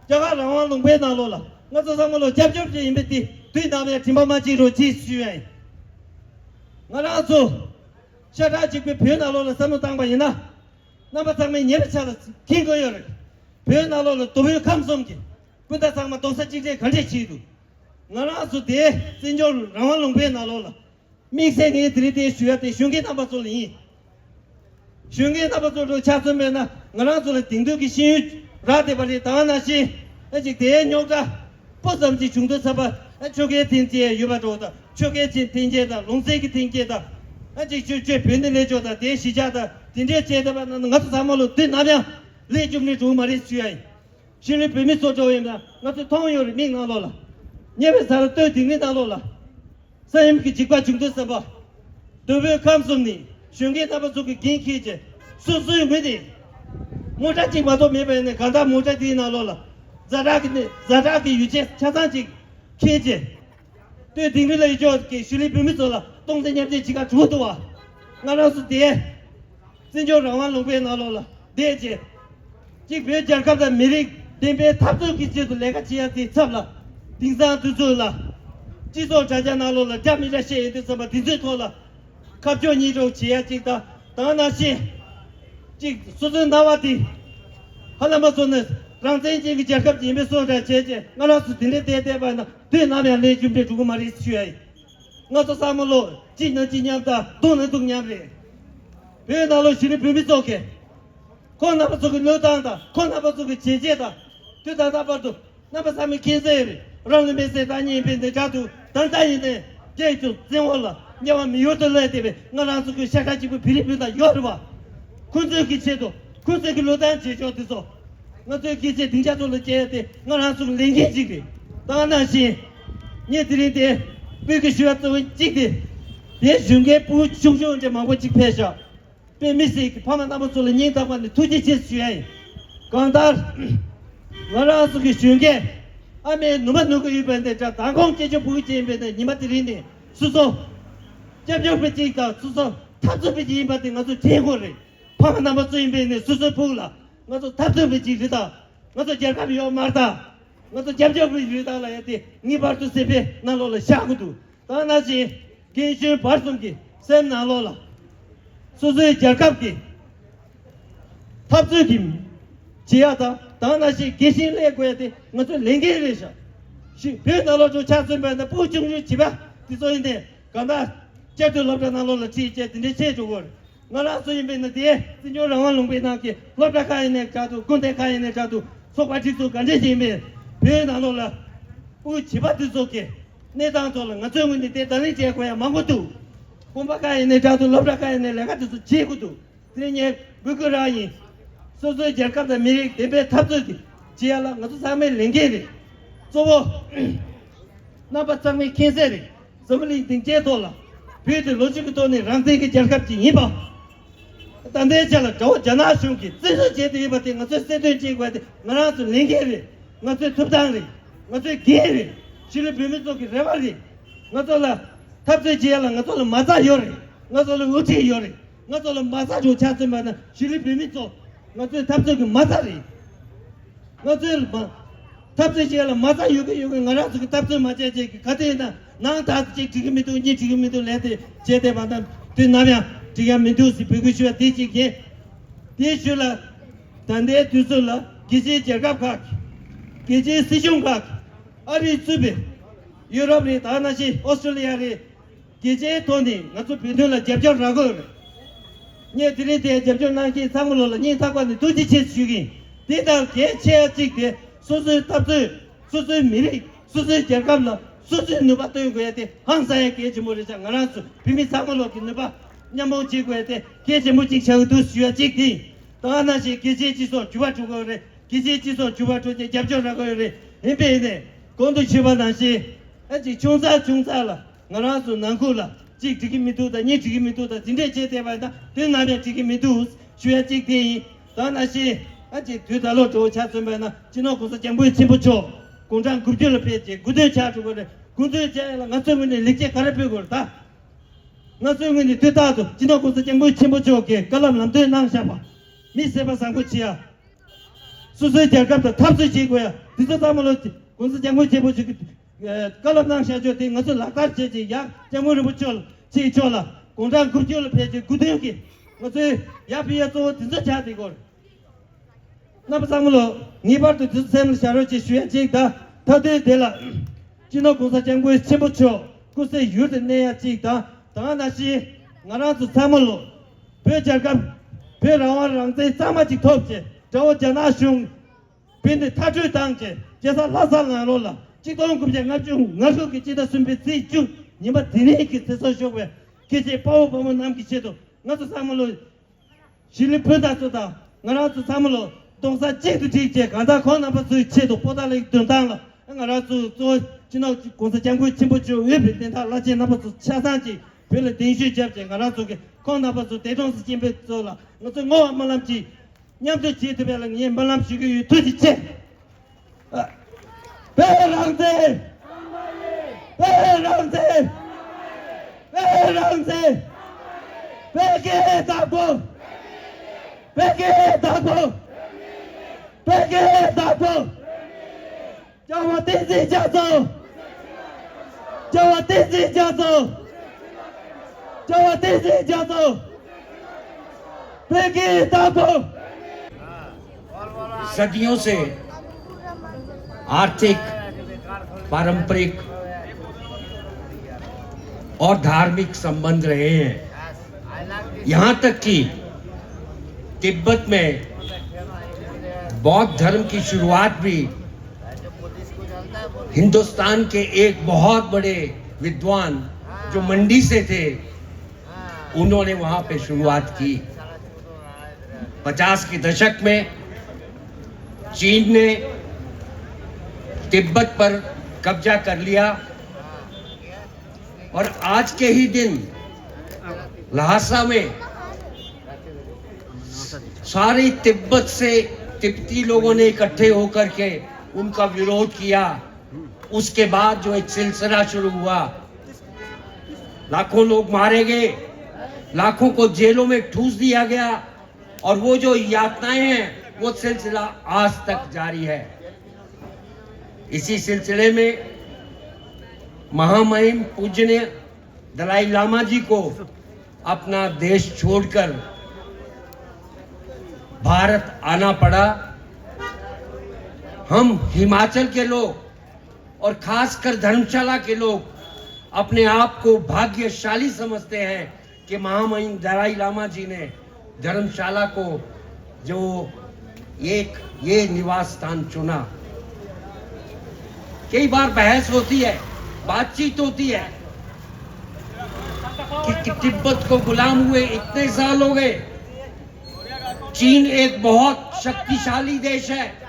རྒྱ་གར་རང་དབང་ལུང་པའི་ནང་ལོགས་ལ་ང་ཚོ་ཚང་མ་ལོ་སྐྱབས་བཅོལ་ཅིག་ཡིན་པའི་དེ་དུས་ནམ་ཡང་དྲན་པ་མ་བརྗེད་རོགས་ཅེས་ཞུ་ཡ་ཡིན། ང་རང་ཚོ་ཤ་ཁྲག་གཅིག་པའི་བོད་ནང་ལོགས་ལ་བསམ་བློ་བཏང་པ་ཡིན་ན། རྣམ་པ་ཚང་མས་ཉེ་བའི་ཆར་ལ་མཁྱེན་དགོས་ཡོད་རེད། བོད་ནང་ལོགས་ལ་མདོ་དབུས་ཁམས་གསུམ་གྱི་སྤུན་ཟླ་ཚང་མ་རྡོག་རྩ་གཅིག་སྒྲིལ་ག་འདྲས་བྱས་འདུག་ང་རང་ཚོ་དེ་བཙན་བྱོལ་རང་དབང་ལུང་པའི་ནང་ལོགས་ལ། དམིགས་བསལ་ངས་དེ་རིང་འདིར་ཞུ་ཡ་དེ་གཞོན་སྐྱེས་རྣམ་པ་ཚོ་ལ་ཡིན། གཞོན་སྐྱེས་རྣམ་པ་ཚོ་ལ་ཆ་མཚོན་པས་ན་ང་རང་ཚོ་ལ་དེང་དུས་ཀྱི་ཤེས་ཡོན་རག་བསྡད་པ་རེད། ད་ག་ནང་བཞིན་ཨ་ཅིག་དེའི་རྙོག་དྲ་སྤུ་ཙམ་ཅིག་བྱུང་དུས་ཙམ་པ་ཨ་ཆོལ་ཁའི་འཐེན་འཁྱེར་ཡོད་པ་འདྲ་བོ་དང་ཆོལ་ཁའི་འཐེན་འཁྱེར་དང་ལུང་ཚན་གྱི་འཐེན་འཁྱེར་དང་ཨ་ཅིག་ཆོས་ཆོས་བོད་འདི་ལས་ཕྱོགས་དང་དེའི་གཞིས་ཆགས་དང་དེ་འདྲའི་བྱས་བསྡད་པ་ན་ང་ཚོ་ཚང་མ་ལོ་དུས་ནམ་ཡང་ལས་བཅུག་ནས་འགྲོ་གི་མ་རེད་ཞུ་ཡ་ཡིན། ཤེས་རིག་བོད་མི་ཚོ་འགྲོ་ཡིན་ན་ང་ཚོས་མཐོང་ཡོད་རེད། མིག་ནང་ལོགས་ལ་ཉེ་བའི་ས་ར་སྟོད་དིང་རི་ནང་ལོགས་ལ། ས་ཡོམ་གྱི་འཇིགས་པ་བྱུང་དུས་ཙམ་པ། མདོ་དབུས་ཁམས་གསུམ་ནས་གཞོན་སྐྱེས་རྣམ་པ་ཚོ་གིས་འགན་འཁྱེར་བྱས་སོ་སོའི་ངོས་ནས་མོ་ཊ་གཅིག་མ་གཏོགས་མེད་པ་ཡིན་ནའི་གང་ལྟར་མོ་ཊ་དེའི་ནང་ལོགས་ལ་ཛ་དྲག་གི་ཛ་དྲག་གི་ཡོ་བྱད་ཆ་ཚང་ཅིག་འཁྱེར་བྱས་སྟོད་དིང་རི་ལ་ཡོད་ཆོག་གི་ཤུལ་ལས་བོད་མི་ཚོ་ལ་སྟོང་ཚེ་མཉམ་བརྗེ་བྱེད་ག་འགྲོ་འདུག་བ། ང་རང་ཚོ་དེ། བཙན་བྱོལ་རང་དབང་ལུང་པའི་ནང་ལོགས་ལ་བསྡད་རྗེས། གཅིག་བོད་རྒྱལ་ཁབ་དང་མི་རིགས་བདེན་པའི་འཐབ་རྩོད་ཀྱི་ཆེད་དུ་ལས་ཀ་བྱེད་ཡ་དེའི་ཚབ་ལ། དེང་སང་དུས་ཚོད་ལ། སྤྱི་ཚོགས་དྲ་རྒྱ་ནང་ལོགས་ལ་འདྲ་མི་འདྲ་བཤད་ཡོང་དུས་ཙམ་པ་དེ་ཚོའི་ཐོག་ལ། ཁ་ཕྱོགས་གཉིས་སྒྲོག་བྱེད་ཡ་གཅིག་དང་དང་ནང་བཞིན། གཅིག་སོ་སོའི་སྣང་བ་དེ། ཧ་ལམ་པ་ཚོ་ནི་རང་བཙན་ཅན་གྱི་རྒྱལ་ཁབ་ཅིག་ཡིན་པའི་བཟོ་འདྲ་བྱས་རྗེས་ང་རང་ཚོ་དེ་འདྲའི་བསྡད་བསྡད་པ་ན། དུས་ནམ་ཡང་ལས་རྒྱུ་འབྲས་འགྲུབ་ཀྱི་མ་རེད་ཞུ་ཡ་ཡིན། ང་ཚོ་ཚང་མ་ལོ་གཅིག་ན་གཅིག་མཉམ་དང་སྡུག་ན་སྡུག་མཉམ་རེད། བོད་ནང་ལོ་གཞི་རིམ་བོད་མི་ཚོ་གིས་ཁོང་རྣམ་པ་ཚོ་གི་བློས་བཏང་དང་ཁོང་རྣམ་པ་ཚོ་གི་བྱས་རྗེས་དང་དུས་ད་ལྟ་བར་དུ་རྣམ་པ་ཚང་མས་མཁྱེན་གསལ་རེད། རང་ལུས་མེར་སྲེག་བཏང་མཁན་ཡིན་པའི་འདི་འདྲ་འདུག་ད་ལྟ་ཡིན་ནའི་རྒྱལ་གཅེས་བཙན་འོག་ལ་དམྱལ་བ་མི་ཡུལ་དུ་སླེབས་བསྡད་པའི་ང་རང་ཚོ་གི་ཤ་ཁྲག་གཅིག་པའི་བོད་རིགས་སྤུན་ཟླ་ཡོད་རེད་བ། ཁོང་ཚོའི་གི་ཆེད་དུ་ཁོང་ཚོའི་གི་བློས་བཏང་བྱེད་ཕྱོགས་དེ་ཚོ། ང་ཚོའི་སྐད་ཆ་སྡིངས་ཆ་ཐོག་ལ་བསྐྱལ་ཡ་དེ་ང་རང་ཚོའི་ལས་འགན་ཅིག་རེད། ད་ག་ནང་བཞིན་ངས་དེ་རིང་དེ་སྤུ་གུ་ཞུ་བ་གཙོ་བོ་གཅིག་དེ། དེ་གཞོན་སྐྱེས་སྤུ་གུ་ཆུང་ཆུང་འདྲ་མང་པོ་ཅིག་ཕེབས་ཤག་དཔེ་མི་སྲིད་ཀྱི་ཕ་མ་རྣམ་པ་ཚོ་ལ་སྙིང་ཐག་པ་ནས་ཐུགས་རྗེ་ཆེ་ཞུ་ཡ་ཡིན། གང་ལྟར་ང་རང་ཚོ་གི་གཞོན་སྐྱེས་ཨ་མའི་ནུ་མ་ནུ་གི་ཡོད་པ་འདི་འདྲ་མདང་དགོང་སྐྱེས་ཆུང་སྤུ་གུ་ཅན་ཡིན་པ་འདི་ཉི་མ་དེ་རིང་ནས་སོ་སོ་སྐྱབས་བཅོལ་བ་གཅིག་དང་སོ་སོ་འཐབ་རྩོད་པ་ཅིག་ཡིན་པ་དེ་ང་ཚོ་དྲན་དགོས་རེད། ཕ་མ་རྣམ་པ་ཚོ་ཡིན་པས་ནས་སོ་སོའི་ཕུགས་ལ་ང་ཚོ་འཐབ་རྩོད་པ་ཅིག་རེད་ད། ང་ཚོ་རྒྱལ་ཁབ་ཡོད་མ་རེད་ད། ང་ཚོ་རྒྱབ་སྐྱོར་བ་ཞིག་རེད་ད་ལབ་ཡ་དེ་ངེས་པར་དུ་སེམས་པའི་ནང་ལོགས་ལ་བཞག་དགོས་འདུག་ད་ནང་བཞིན་རྒན་གཞོན་བར་གསུམ་གྱི་སེམས་ནང་ལོགས་ལ་སོ་སོའི་རྒྱལ་ཁབ་ཀྱི་འཐབ་རྩོད་ཀྱི་བྱེད་ཡ་དང་ད་ནང་བཞིན་རྒན་གཞོན་སླེབས་དགོས་ཡ་དེ་ང་ཚོའི་ལས་འགན་རེད་ཤག་ཤི་བོད་ནང་ལོགས་འགྲོ་ཆ་མཚོན་པ་ན་སྤུ་གུ་ཆུང་ཆུང་བྱིས་པ་དེ་ཚོ་ཡིན་ཏེ་གང་ལྟར་བསྐྱར་དུ་སློབ་གྲྭ་ནང་ལོགས་ལ་ཁྲིད་བྱས་དེ་འདྲའི་ཆེད་འགྲོ་དགོས་རེད། ང་རང་ཚོ་ཡིན་པས་ན་དེ་བཙན་བྱོལ་རང་དབང་ལུང་པའི་ནང་གི་སློབ་གྲྭ་ཁག་ཡིན་ནའི་འདྲ་འདུག་སྐུ་མདུན་ཁག་ཡིན་ནའི་འདྲ་འདུག་ཚོགས་པ་སྒྲིག་འཛུགས་ག་འདྲས་ཅིག་ཡིན་པས་བོད་ནང་ལོགས་ལ་སྤུ་གུ་བྱིས་པ་དེ་ཚོ་གི་གནས་སྟངས་ཐོག་ལ་ང་ཚོའི་ངོས་ནས་དེ་བརྡ་ལན་སྤྲད་དགོས་ཡ་མང་པོ་འདུག་དགོན་པ་ཁག་ཡིན་ནའི་འདྲ་འདུག་སློབ་གྲྭ་ཁག་ཡིན་ནའི་ལས་ཀ་དེ་ཚོ་བྱེད་དགོས་འདུག་དེ་ནས་ངས་འབོད་སྐུལ་རག་ཡིན། སོ་སོའི་རྒྱལ་ཁབ་དང་མི་རིགས་བདེན་པའི་འཐབ་རྩོད་དེ་བྱེད་ཡ་ལ་ང་ཚོ་ཚང་མའི་ལས་འགན་རེད། གཙོ་བོ། རྣམ་པ་ཚང་མས་མཁྱེན་གསལ་རེད། འཛམ་བུ་གླིང་སྡིངས་ཆའི་ཐོག་ལ་བོད་དེ་ལོ་རྒྱུས་ཀྱི་ཐོག་ནས་རང་བཙན་གྱི་རྒྱལ་ཁབ་ཅིག་ཡིན་པ། ད་ལྟའི་ཆ་ལ་དགྲ་བོ་རྒྱ་ནག་གཞུང་གིས་བཙན་བཟུང་བྱས་ཏེ་ཡོད་པ་དེ་ང་ཚོས་གསལ་སྟོན་བྱེད་དགོས་ཏེ་ང་རང་ཚོའི་ལས་འགན་རེད། ང་ཚོའི་ཐོབ་ཐང་རེད། ང་ཚོའི་འགན་རེད། གཞིས་ལུས་བོད་མི་ཚོ་གི་རེ་བ་རེད། ང་ཚོ་ལ་འཐབ་རྩོད་བྱེད་ཡ་ལ་ང་ཚོ་ལ་མ་རྩ་ཡོད་རེད། ང་ཚོ་ལ་དབུ་ཁྲིད་ཡོད་རེད། ང་ཚོ་ལ་མ་རྩ་འགྲོ་ཆ་མཚོན་པ་ན་གཞིས་ལུས་བོད་མི་ཚོ་ང་ཚོའི་འཐབ་རྩོད་ཀྱི་མ་རྩ་རེད། ང་ཚོའི་མ། འཐབ་རྩོད་བྱེད་ཡ་ལ་མ་རྩ་ཡོད་གི་ཡོད་གི་ང་རང་ཚོ་གི་འཐབ་རྩོད་མ་བྱས་བྱས་གི་ག་དུས་ཡིན་ན་ནང་ད་གཅིག་འགྲིག་གི་མི་འདུག་གཉིས་འགྲིག་གི་མི་འདུག་ལས་དེ་བྱས་ཏེ་མ་དང་དུས་ནམ་ཡང་འགྲིག་ཡ་མི་འདུག་ཟེར་འབོད་སྐུལ་ཞུ་བ་དེ་གཅིག་ཡིན། དེའི་ཤུལ་ལ་ད་ལྟའི་དུས་ཚོད་ལ་རྒྱལ་སྤྱིའི་རྒྱལ་ཁབ་ཁག་གི་རྒྱལ་སྤྱིའི་སྲིད་གཞུང་ཁག་གི་ཨ་རིས་གཙོས་པའི་ཡུ་རོབ་རེད། ད་ནང་བཞིན་ཨོ་སི་ཀྲོ་ལི་ཡ་རེད། རྒྱལ་སྤྱིའི་ཐོག་ནས་ང་ཚོ་བོད་དོན་ལ་རྒྱབ་སྐྱོར་རག་གི་ཡོད་རེད། ངས་དེ་རིང་དེ་རྒྱབ་སྐྱོར་གནང་མཁན་ཚང་མ་ལོ་ལ་སྙིང་ཐག་པ་ནས་ཐུགས་རྗེ་ཆེ་ཞུ་གི་ཡིན། དེ་དང་གལ་ཆེ་བ་གཅིག་དེ་སོ་སོའི་འཐབ་རྩོད། སོ་སོའི་མི་རིགས། སོ་སོའི་རྒྱལ་ཁབ་ལ་སོ་སོའི་ནུས་པ་བཏོན་དགོས་ཡ་དེ་ཧང་སང་ཡ་གལ་ཆེན་པོ་རེད་ཤག་ང་རང་ཚོ་བོད་མི་ཚང་མ་ལོ་གི་ནུས་པ་མཉམ་སྤུངས་བྱེད་དགོས་ཡ་དེ་གལ་ཆེན་པོ་གཅིག་ཆགས་ཀྱི་འདུག་ཞུ་ཡ་གཅིག་དེ་ཡིན། ད་ག་ནང་བཞིན་རྒྱལ་སྤྱིའི་སྤྱི་ཚོགས་འགྱུར་བ་འགྲོ་གི་ཡོད་རེད། རྒྱལ་སྤྱིའི་སྤྱི་ཚོགས་འགྱུར་བ་འགྲོ་རྒྱུའི་རྒྱབ་སྐྱོར་རག་གི་ཡོད་རེད། ཡིན་པས་ནས་གོང་དུ་ཞུས་པ་ནང་བཞིན་ཨ་ཅིག་ཆུང་ཙག་ཆུང་ཙག་ལ་ང་རང་ཚོ་ནང་ཁུལ་ལ་གཅིག་འགྲིག་གི་མི་འདུག་དང་གཉིས་འགྲིག་གི་མི་འདུག་དང་དེ་འདྲས་བྱས་བསྡད་པ་ཡིན་ན་དོན་ནམ་ཡང་འགྲིག་གི་མི་འདུག་ཞུ་ཡ་གཅིག་དེ་ཡིན། ད་ནང་བཞིན་ཨ་ཅིག་དུས་ད་ལོ་གྲོགས་ཆ་མཚོན་པ་ཡིན་ན་སྤྱི་ནོར་གོང་ས་སྐྱབས་མགོན་ཆེན་པོ་མཆོག་དགུང་གྲངས་དགུ་བཅུ་ལ་ཕེབས་རྗེས་སྐུ་མདུན་ཆགས་འགྲོ་གི་རེད། སྐུ་མདུན་ཆགས་ཡ་ལ་ང་ཚོའི་ངོས་ནས་ལེགས་སྐྱེས་ག་རེ་ཕུལ་དགོས་རེད་ད། ང་ཚོའི་ངོས་ནས་དུས་རྟག་ཏུ་སྤྱི་ནོར་གོང་ས་སྐྱབས་མགོན་ཆེན་པོ་མཆོག་གིས་བཀའ་སློབ་ལམ་སྟོན་གནང་བཞག་པ། མི་སེམས་པ་བཟང་པོ་བྱེད་ཡ། སོ་སོའི་རྒྱལ་ཁབ་དང་འཐབ་རྩོད་བྱེད་དགོས་ཡ། འདི་ཚོ་ཚང་མ་ལོ་གོང་ས་སྐྱབས་མགོན་ཆེན་པོ་མཆོག་གིས་བཀའ་སློབ་གནང་བཞག་ཆོག་དེ་ང་ཚོས་ལག་བསྟར་བྱེད་ཅིག་ཡ། སྐྱབས་མགོན་རིན་པོ་ཆེ་ལ་ཆེ་མཆོག་ལ་དགུང་གྲངས་དགུ་བཅུ་ལ་ཕེབས་རྗེས་སྐུ་མདུན་གྱིས་ང་ཚོའི་ཡར་ཕུལ་ཡ་གཙོ་བོ་འདི་ཚོ་ཆགས་བསྡད་ཀྱི་ཡོད་རེད། རྣམ་པ་ཚང་མ་ལོ་ངེས་པར་དུ་དེ་ཚོ་སེམས་ལ་བཞག་རོགས་ཅེས་ཞུ་ཡ་གཅིག་དང་། མཐའ་དོན་དེ་ལ་སྤྱི་ནོར་གོང་ས་སྐྱབས་མགོན་ཆེན་པོ་མཆོག་སྐུ་ཚེ་ཡུན་དུ་གནས་ཡ་གཅིག་དང་། ད་ག་ནང་བཞིན་ང་རང་ཚོ་ཚང་མ་ལོ་བོད་རྒྱལ་ཁབ་བོད་རང་དབང་རང་བཙན་གཙང་མ་ཅིག་ཐོབ་ཅེས་དགྲ་བོ་རྒྱ་ནག་གཞུང་བོད་འདི་མཐར་སྐྲོད་བཏང་ཅེས་རྒྱལ་ས་ལྷ་ས་ནང་ལོགས་ལ་གཅིག་སྟོང་དགུ་བརྒྱ་ལྔ་བཅུ་ང་དྲུག་གི་སྤྱི་ཟླ་གསུམ་པའི་ཚེས་བཅུ་ཉིན་པ་དེ་རིང་གི་ཚེ་སྲོག་ཤོར་བའི་སྐྱེས་ཆེན་དཔའ་བོ་དཔའ་མོ་རྣམས་ཀྱི་ཆེད་དུ་ང་ཚོ་ཚང་མ་ལོ། གཞིས་ལུས་སྤུན་ཟླ་ཚོ་དང་ང་རང་ཚོ་ཚང་མ་ལོ་གདོང་ས་གཅིག་ཏུ་བསྒྲིལ་བྱས་གང་ལྟར་ཁོང་རྣམ་པ་ཚོའི་ཆེད་དུ་པོ་ཏཱ་ལའི་མདུན་ཐང་ལ་ང་རང་ཚོ་གཙོ་བོ་སྤྱི་ནོར་༸གོང་ས་༸སྐྱབས་མགོན་ཆེན་པོ་མཆོག་འོས་པའི་བདེན་མཐའ་བླ་ཆེན་རྣམ་པ་ཚོ་ཆ་ཚང་གཅིག་བོད་ལ་གདན་ཞུ་བརྒྱབ་བྱས་ང་རང་ཚོ་གི་ཁོང་རྣམ་པ་ཚོ་འདས་གྲོངས་སུ་ཕྱིན་པའི་ཚོ་ལ་ང་ཚོ་བསྔོ་བ་སྨོན་ལམ་གཅིག་མཉམ་དུ་བྱེད་ཐུབ་པ་ལ་ངས་སྨོན་ལམ་ཞུ་གི་ཡོད། ཐུགས་རྗེ་ཆེ། བོད་རང་བཙན། བོད་རང་བཙན། བོད་རང་བཙན། བོད་ཀྱི་བདག་པོ། བོད་ཀྱི་བདག་པོ། བོད་ཀྱི་བདག་པོ། རྒྱལ་བ་བསྟན་འཛིན་རྒྱ་མཚོ། རྒྱལ་བ་བསྟན་འཛིན་རྒྱ་མཚོ། རྒྱལ་བ་བསྟན་འཛིན་རྒྱ་མཚོ། བོད་ཀྱི་བདག་པོ། सदियों से आर्थिक पारंपरिक और धार्मिक संबंध रहे हैं। यहाँ तक कि तिब्बत में बौद्ध धर्म की शुरुआत भी हिंदुस्तान के एक बहुत बड़े विद्वान जो मंडी से थे, उन्होंने वहां पे शुरुआत की। पचास के दशक में चीन ने तिब्बत पर कब्जा कर लिया और आज के ही दिन ल्हासा में सारे तिब्बत से तिब्बती लोगों ने इकट्ठे होकर के उनका विरोध किया। उसके बाद जो एक सिलसिला शुरू हुआ, लाखों लोग मारे गए, लाखों को जेलों में ठूस दिया गया और वो जो यातनाएं हैं, वो सिलसिला आज तक जारी है। इसी सिलसिले में महामहिम पूजनीय दलाई लामा जी को अपना देश छोड़कर भारत आना पड़ा। हम हिमाचल के लोग और खासकर धर्मशाला के लोग अपने आप को भाग्यशाली समझते हैं कि महामहिम दलाई लामा जी ने धर्मशाला को जो एक ये निवास स्थान चुना। कई बार बहस होती है, बातचीत होती है कि, कि तिब्बत को गुलाम हुए इतने साल हो गए। चीन एक बहुत शक्तिशाली देश है।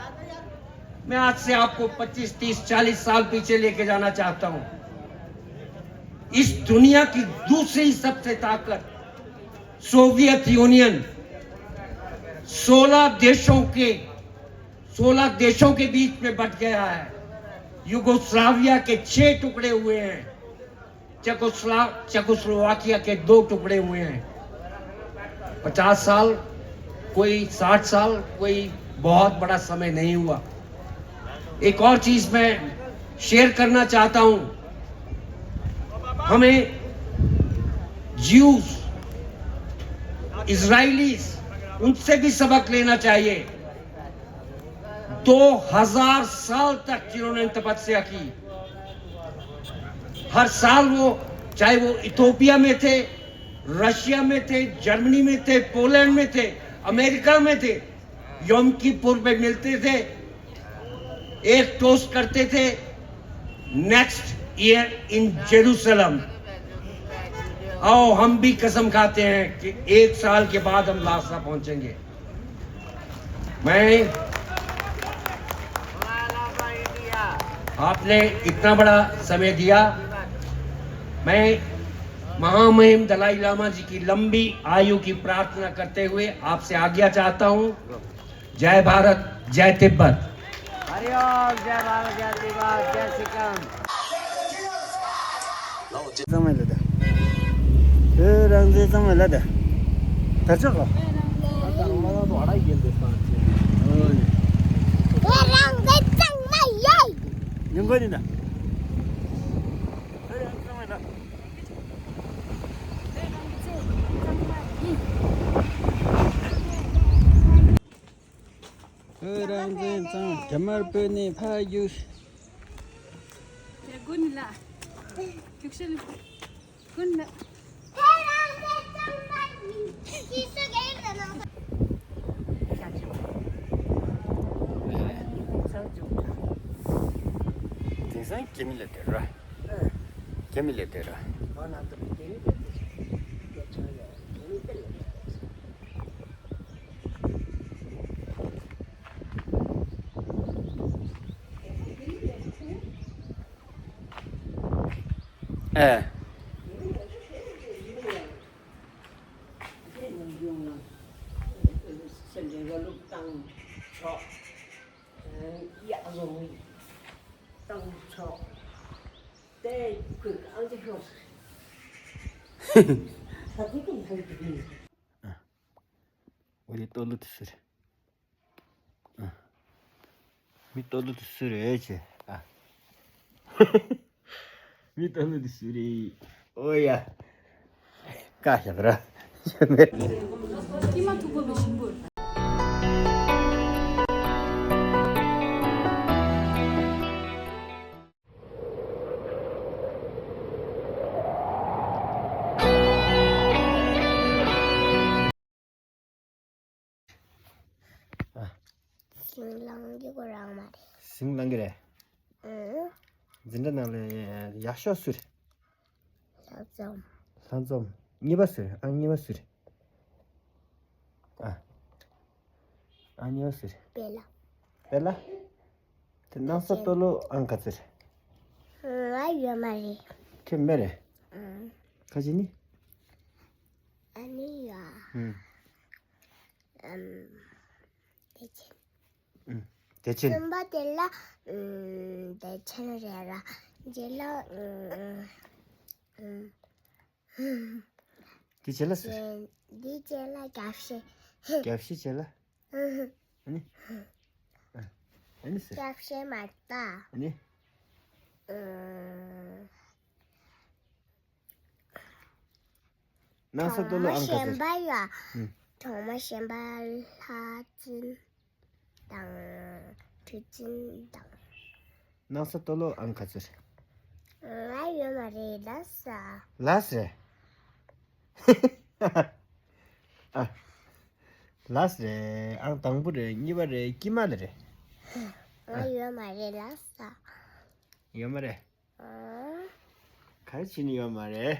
मैं आज से आपको पच्चीस, तीस, चालीस साल पीछे लेके जाना चाहता हूं। इस दुनिया की दूसरी सबसे ताकत सोवियत यूनियन सोलह देशों के, सोलह देशों के बीच में बंट गया है। युगोस्लाविया के छह टुकड़े हुए हैं। चेकोस्ला-, चेकोस्लोवाकिया के दो टुकड़े हुए हैं। पचास साल, कोई साठ साल, कोई बहुत बड़ा समय नहीं हुआ। एक और चीज मैं शेयर करना चाहता हूं, हमें ज्यूज, इजरायलीज, उनसे भी सबक लेना चाहिए। दो हज़ार साल तक जिन्होंने तपस्या की, हर साल वो, चाहे वो इथियोपिया में थे, रशिया में थे, जर्मनी में थे, पोलैंड में थे, अमेरिका में थे, योम किपुर में मिलते थे, एक टोस्ट करते थे, "Next year in Jerusalem।" आओ, हम भी कसम खाते हैं कि एक साल के बाद हम ल्हासा पहुंचेंगे। मैं, आपने इतना बड़ा समय दिया, मैं महामहिम दलाई लामा जी की लंबी आयु की प्रार्थना करते हुए आपसे आज्ञा चाहता हूं। जय भारत, जय तिब्बत। हरिओम, जय भारत, जय तिब्बत, जय सिक्किम। ཚང་མ་ལ་ད། ཨེ་རང་ཚེ་ཚང་མ་ལ་ད། ད་ཆོག་གོ། ཨོ་ཡ། ཁྱོད་རང་ཚེ་ཚང་མ་ཡོད། ཡོང་གོ་ནི་ད། ཁྱོད་རང་ཚང་མ་ལ། ཁྱོད་རང་ཚེ་ཚང་མ་དྲི་མར་སྤོས་ནས་ཕར་རྒྱུགས། ཡ་དགོན་ལ། རྒྱུགས་ཤེས་ལ། དགོན་ལ། དེང་སང་རྒྱ་མི་ལ་དེ་ར། རྒྱ་མི་ལ་དེ་ར། ཨེ། ཨ། འོ་དེ་ལྟོ་ལུ་དེ་ཟེར། ཨ། མི་ལྟོ་ལུ་དེ་སུ་རེད་ཅེ། ཨ། མི་ལྟོ་ལུ་དེ་སུ་རེད། ཨོ་ཡ། ཀ་ཤ་ར། ཀྱི་མ་ཐུག་པ་བའི་ཞིམ་པོ། ཟིང་ལང་གི་གོ་རང་མ་རེད། ཟིང་ལང་གི་རེད། ཨང་། འཛིན་གྲྭ་ནང་ལ་ཡག་ཤོས་སུ་རེད། ལྷག་འཛོམས། ལྷག་འཛོམས། གཉིས་པ་སུ་རེད། ཨང་གཉིས་པ་སུ་རེད། ཨ། ཨང་གཉིས་པ་སུ་རེད། པེ་ལ། པེ་ལ། དེ་སྣང་ས་སྟོད་ལུ་ཨང་ག་ཚོད་རེད། ང་ཡོད་མ་རེད། ཁྱོད་མེད་རེད། ཨང་། ཁ་ཅིག་ནི། ཨ་ནི་ཡ། ཨུམ། ཨམ། བདེ་ཆེན། ཨུམ། བདེ་ཆེན། གསུམ་པ་དེ་ལ། ཨུམ། བདེ་ཆེན་རེད་ར། རྗེས་ལ། ཨུམ། ཨུམ། དེ་རྗེས་ལ་སུ། དེ་རྗེས་ལ་རྒྱབ་བཤད། རྒྱབ་བཤད་རྗེས་ལ། ཨུམ། ཨ་ནི། ཨ་ནི་སུ། རྒྱབ་བཤད་མ་ད། ཨ་ནི། ཨུམ། སྣང་ས་སྟོད་ལུ་ཨང་ག་ཚོད། གྲོགས་མོ་གཞན་པ་ཡ། ཨུམ། གྲོགས་མོ་གཞན་པ་ལྷ་བཙུན་དང་གྲུ་བཙུན་དང་། སྣང་ས་སྟོད་ལུ་ཨང་ག་ཚོད། ང་ཡོད་མ་རེད་ལགས་སོ། ལགས་སོ། ཨ། ལགས་སོ་རེད། ཨང་དང་པོ་རེད། གཉིས་པ་རེད། དཀྱིལ་མ་ལ་རེད། ང་ཡོད་མ་རེད་ལགས་སོ། ཡོད་མ་རེད། ག་རེ་བྱས་ནས་ཡོད་མ་རེད།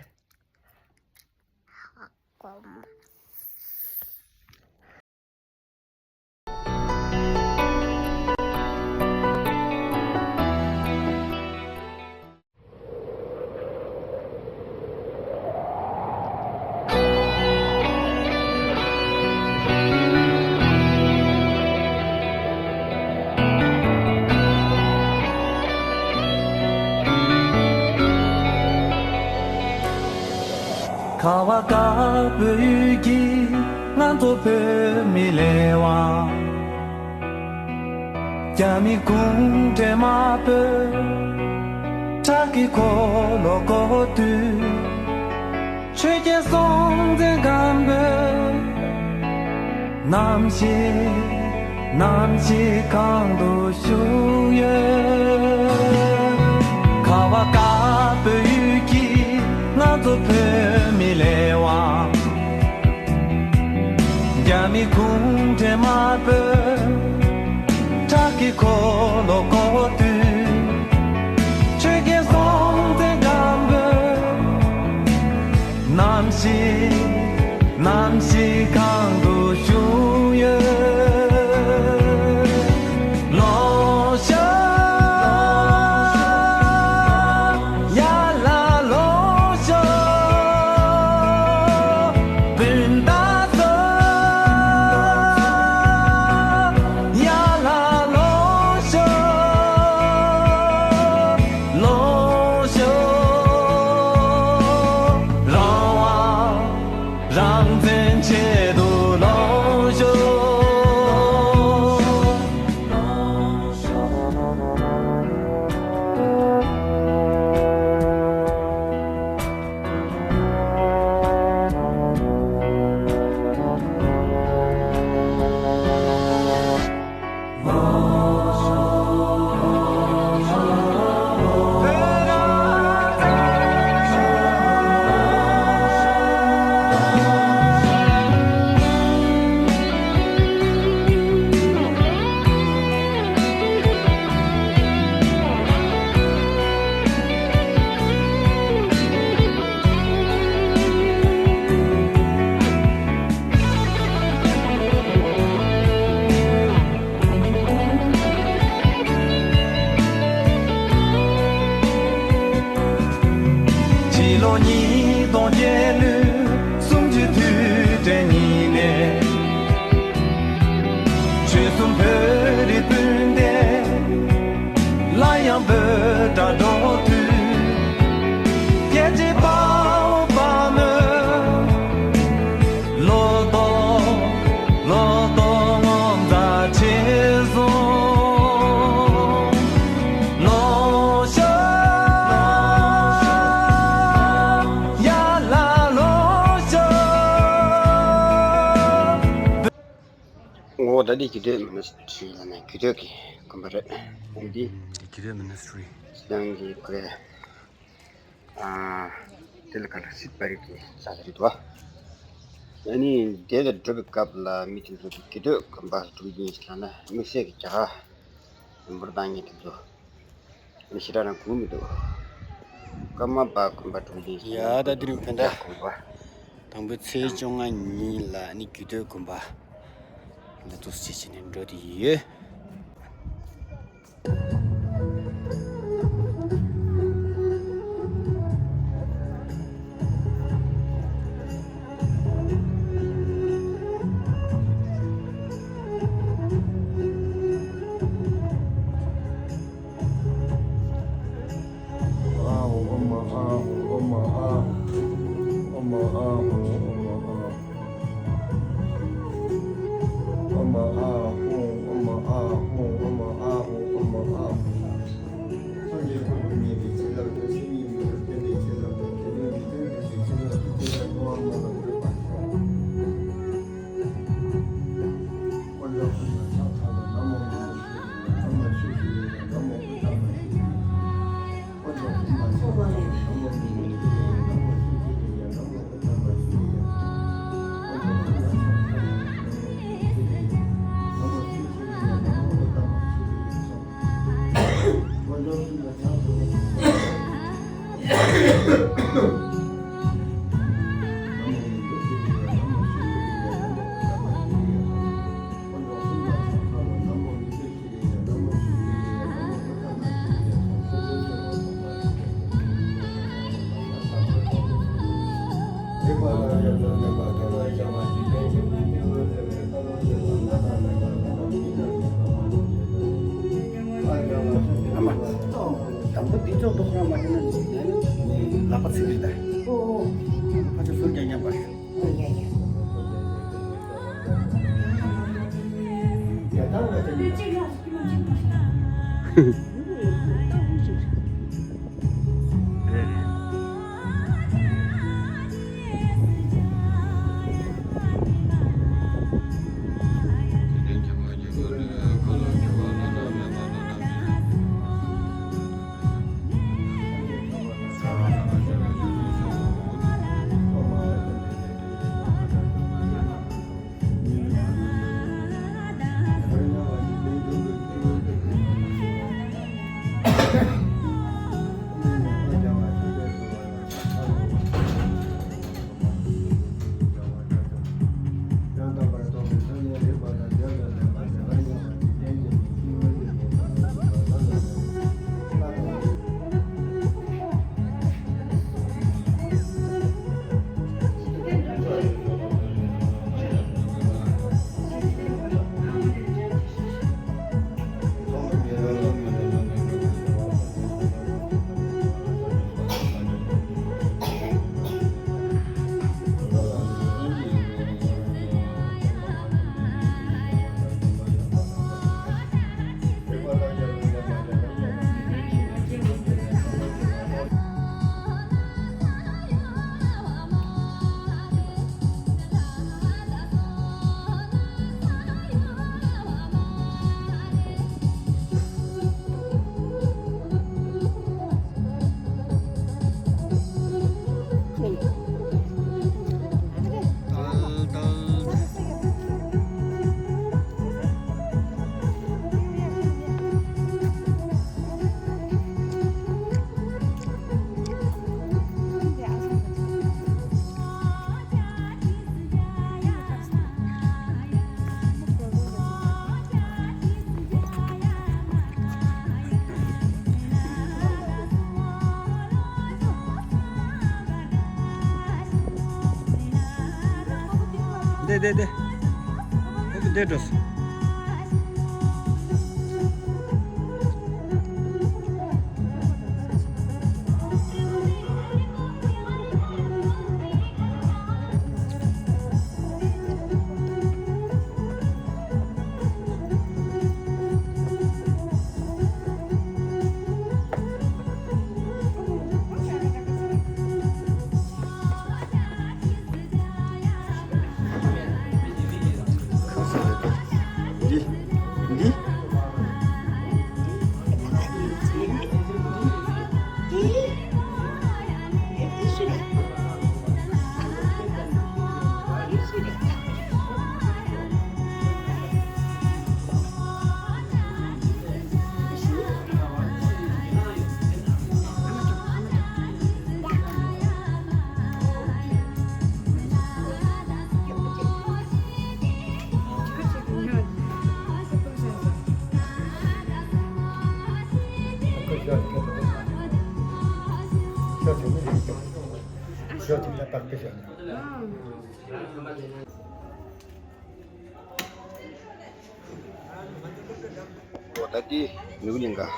ཁ་བ་དཀར་པོའི་ཡུལ་གྱི་ང་ཚོ་བོད་མི་ལས་དབང་། རྒྱ་མི་གུང་ཁྲན་དམར་པོས་ཁྲག་གི་འཁོར་ལོ་བསྐོར་དུས། ཆོས་རྒྱལ་སྲོང་བཙན་སྒམ་པོས་ནམ་ཞིག་ནམ་ཞིག་གང་དུ་བཞུགས་ཡོད། ཁ་བ་དཀར་པོའི་ཡུལ་གྱི་ང་ཚོ་བོད་མི་ལས་དབང་། རྒྱ་མི་གུང་ཁྲན་དམར་པོས་ཁྲག་གི་འཁོར་ལོ་བསྐོར་དུས། ཆོས་རྒྱལ་སྲོང་བཙན་སྒམ་པོས་ནམ་ཞིག་ནམ་ཞིག་གང་དུ་བཞུགས་ཡོད། ལོངས་ཤོག་ཡར་ལ་ལོངས་ཤོག་སྤུན་ཟླ་ཚོ། ཡར་ལ་ལོངས་ཤོག་ལོངས་ཤོག་རང་དབང་རང་བཙན་ཆེད་དུ་ལོངས་ཤོག་ཕྱི་ལོ་ཉིས་སྟོང་བརྒྱད་བརྒྱ་སུམ་ཅུ་དུས་དྲན་ཉིན་ནས། ཆོལ་གསུམ་བོད་རིགས་སྤུན་ཟླ་སླར་ཡང་བོད་ལ་འགྲོ་དུས། རྒྱལ་གཅེས་དཔའ་བོ་དཔའ་མོའི་ལོ་ཏོག་ལོ་ཏོག་ངོ་མཚར་ཆེ་སོང་། ལོངས་ཤོག་ཡར་ལ་ལོངས་ཤོག་ངོ་ད་འདི་རྒྱུད་སྟོད་མི་ནི་སི་ཊི་རི་ལ་ནས་རྒྱུད་སྟོད་ཀྱི་དགོན་པ་རེད། འདི་རྒྱུད་སྟོད་མི་ནི་སི་ཊི་རི་སི་ཏན་གྱི་ཁོའི་ཨ། དེ་ལ་ག་ལ་སྲིད་པ་རིག་གི་ས་རེད་དོ། ཨ་ནི་དེ་ལ་འགྲོ་བའི་སྐབས་ལ་མི་དེ་ཚོ་གི་དགེ་འདུན་དགོན་པ་སྒྲུབ་ཡིན་ཞིག་ལ་ན་དམིགས་བསལ་གྱི་རྒྱ་གར་འབུར་བཏང་མཁན་དེ་ཚོ་ཨ་ནི་ཞེ་དྲག་ན་གོ་མི་འདུག་ཀརྨ་པ་དགོན་པ་སྒྲུབ་ཡིན་ཞིག་ཡ་ད་དེ་རིང་བོད་ཟླ་དགོན་པ་དང་པོའི་ཚེས་བཅོ་ལྔ་ཉིན་ལ་ཨ་ནི་དགེ་འདུན་དགོན་པ་ལ་འདུག་སེ་བྱས་ནས་འགྲོ་དེ་ཡོད། ཨ་མ། དང་པོ་འདི་ཚོ་ཏོག་ཙམ་མ་བྱས་ན་ལག་པ་ཚིག་རེད་ད། ཨོ་ཨོ། ཕ་ཚོ་ཟུར་རྒྱག་མཉམ་པ། ཨོ་ཡ་ཡ། འདི་འདི་འདི། ཨོ་ཀེ། འདི་འགྲོ། ཤོག་དེ་ལ་པགས་པའི་ཞལ་ནས། འོ་ད་དེ་མིག་གླིང་ག་ཨ་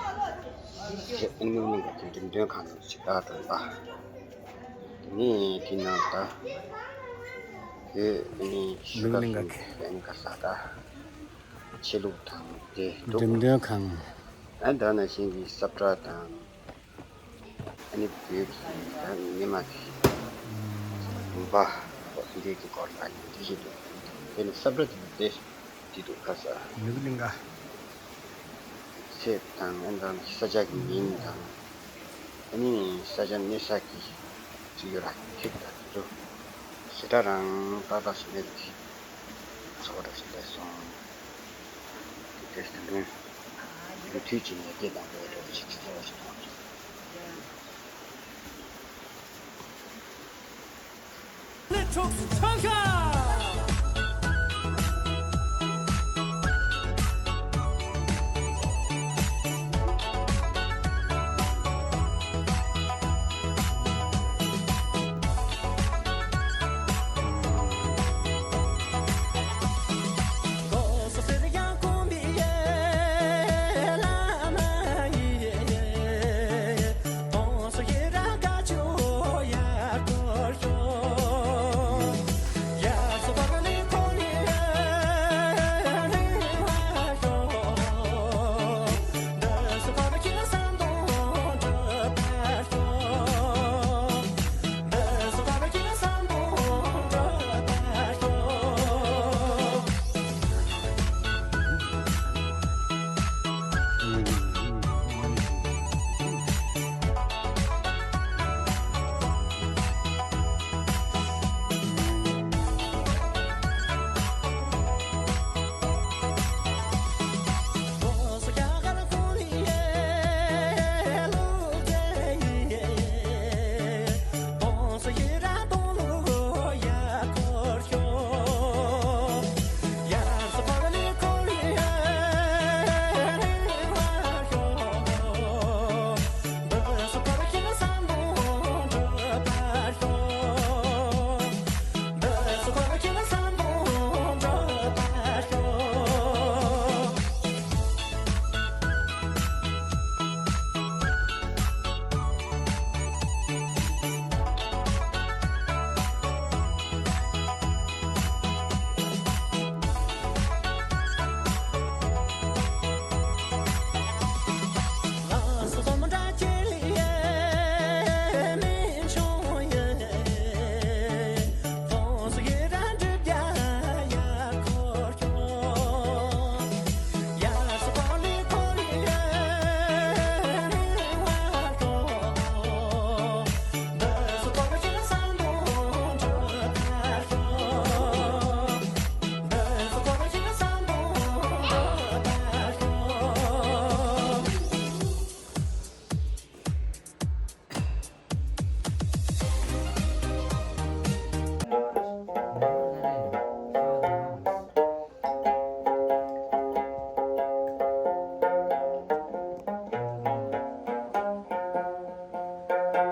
ནི་མིག་གླིང་ག་དེ་འགྲེམས་སྟོན་ཁང་ནང་ཞིག་ད་དྲངས་པ། དེ་ནས་དེ་ནང་ད་དེ་ཨ་ནི་ཤུ་ག་སོང་ཨ་ནི་ག་ས་ད་ཆོས་ལུགས་དང་དེ་འདུག་འགྲེམས་སྟོན་ཁང་། ཨ་ད་ནང་བཞིན་གྱི་ས་བཀྲ་དང་། ཨ་ནི་བོད་ཀྱི་ད་ཉི་མ་དེ་བུམ་པ་འདི་གི་སྐོར་ལ་ནི་འདི་ཞིག་འདུག་དེ་ནི་ས་བཀྲ་དེ་ནི་དེ་འདི་འདུག་ག་ས། མིག་གླིང་ག་ཚེས་དང་ཨ་ནི་ས་ཆ་གི་མིང་དང་ཨ་ནི་ས་ཆ་གནས་ས་གི་ཚིག་ཡོད་ར་ཐིག་དང་དེ་ཚོ་ཞེ་དྲག་རང་ཏག་ཏག་ཞིག་མེད་དེ་ཚོ་བ་འདྲ་ཞིག་སླེབས་སོང་། དེ་དེ་དུས་ནས་དེ་དང་དེ་འདྲ་ཞིག་གི་ཚོ་བ་ཞིག་མཐོང་སོང་།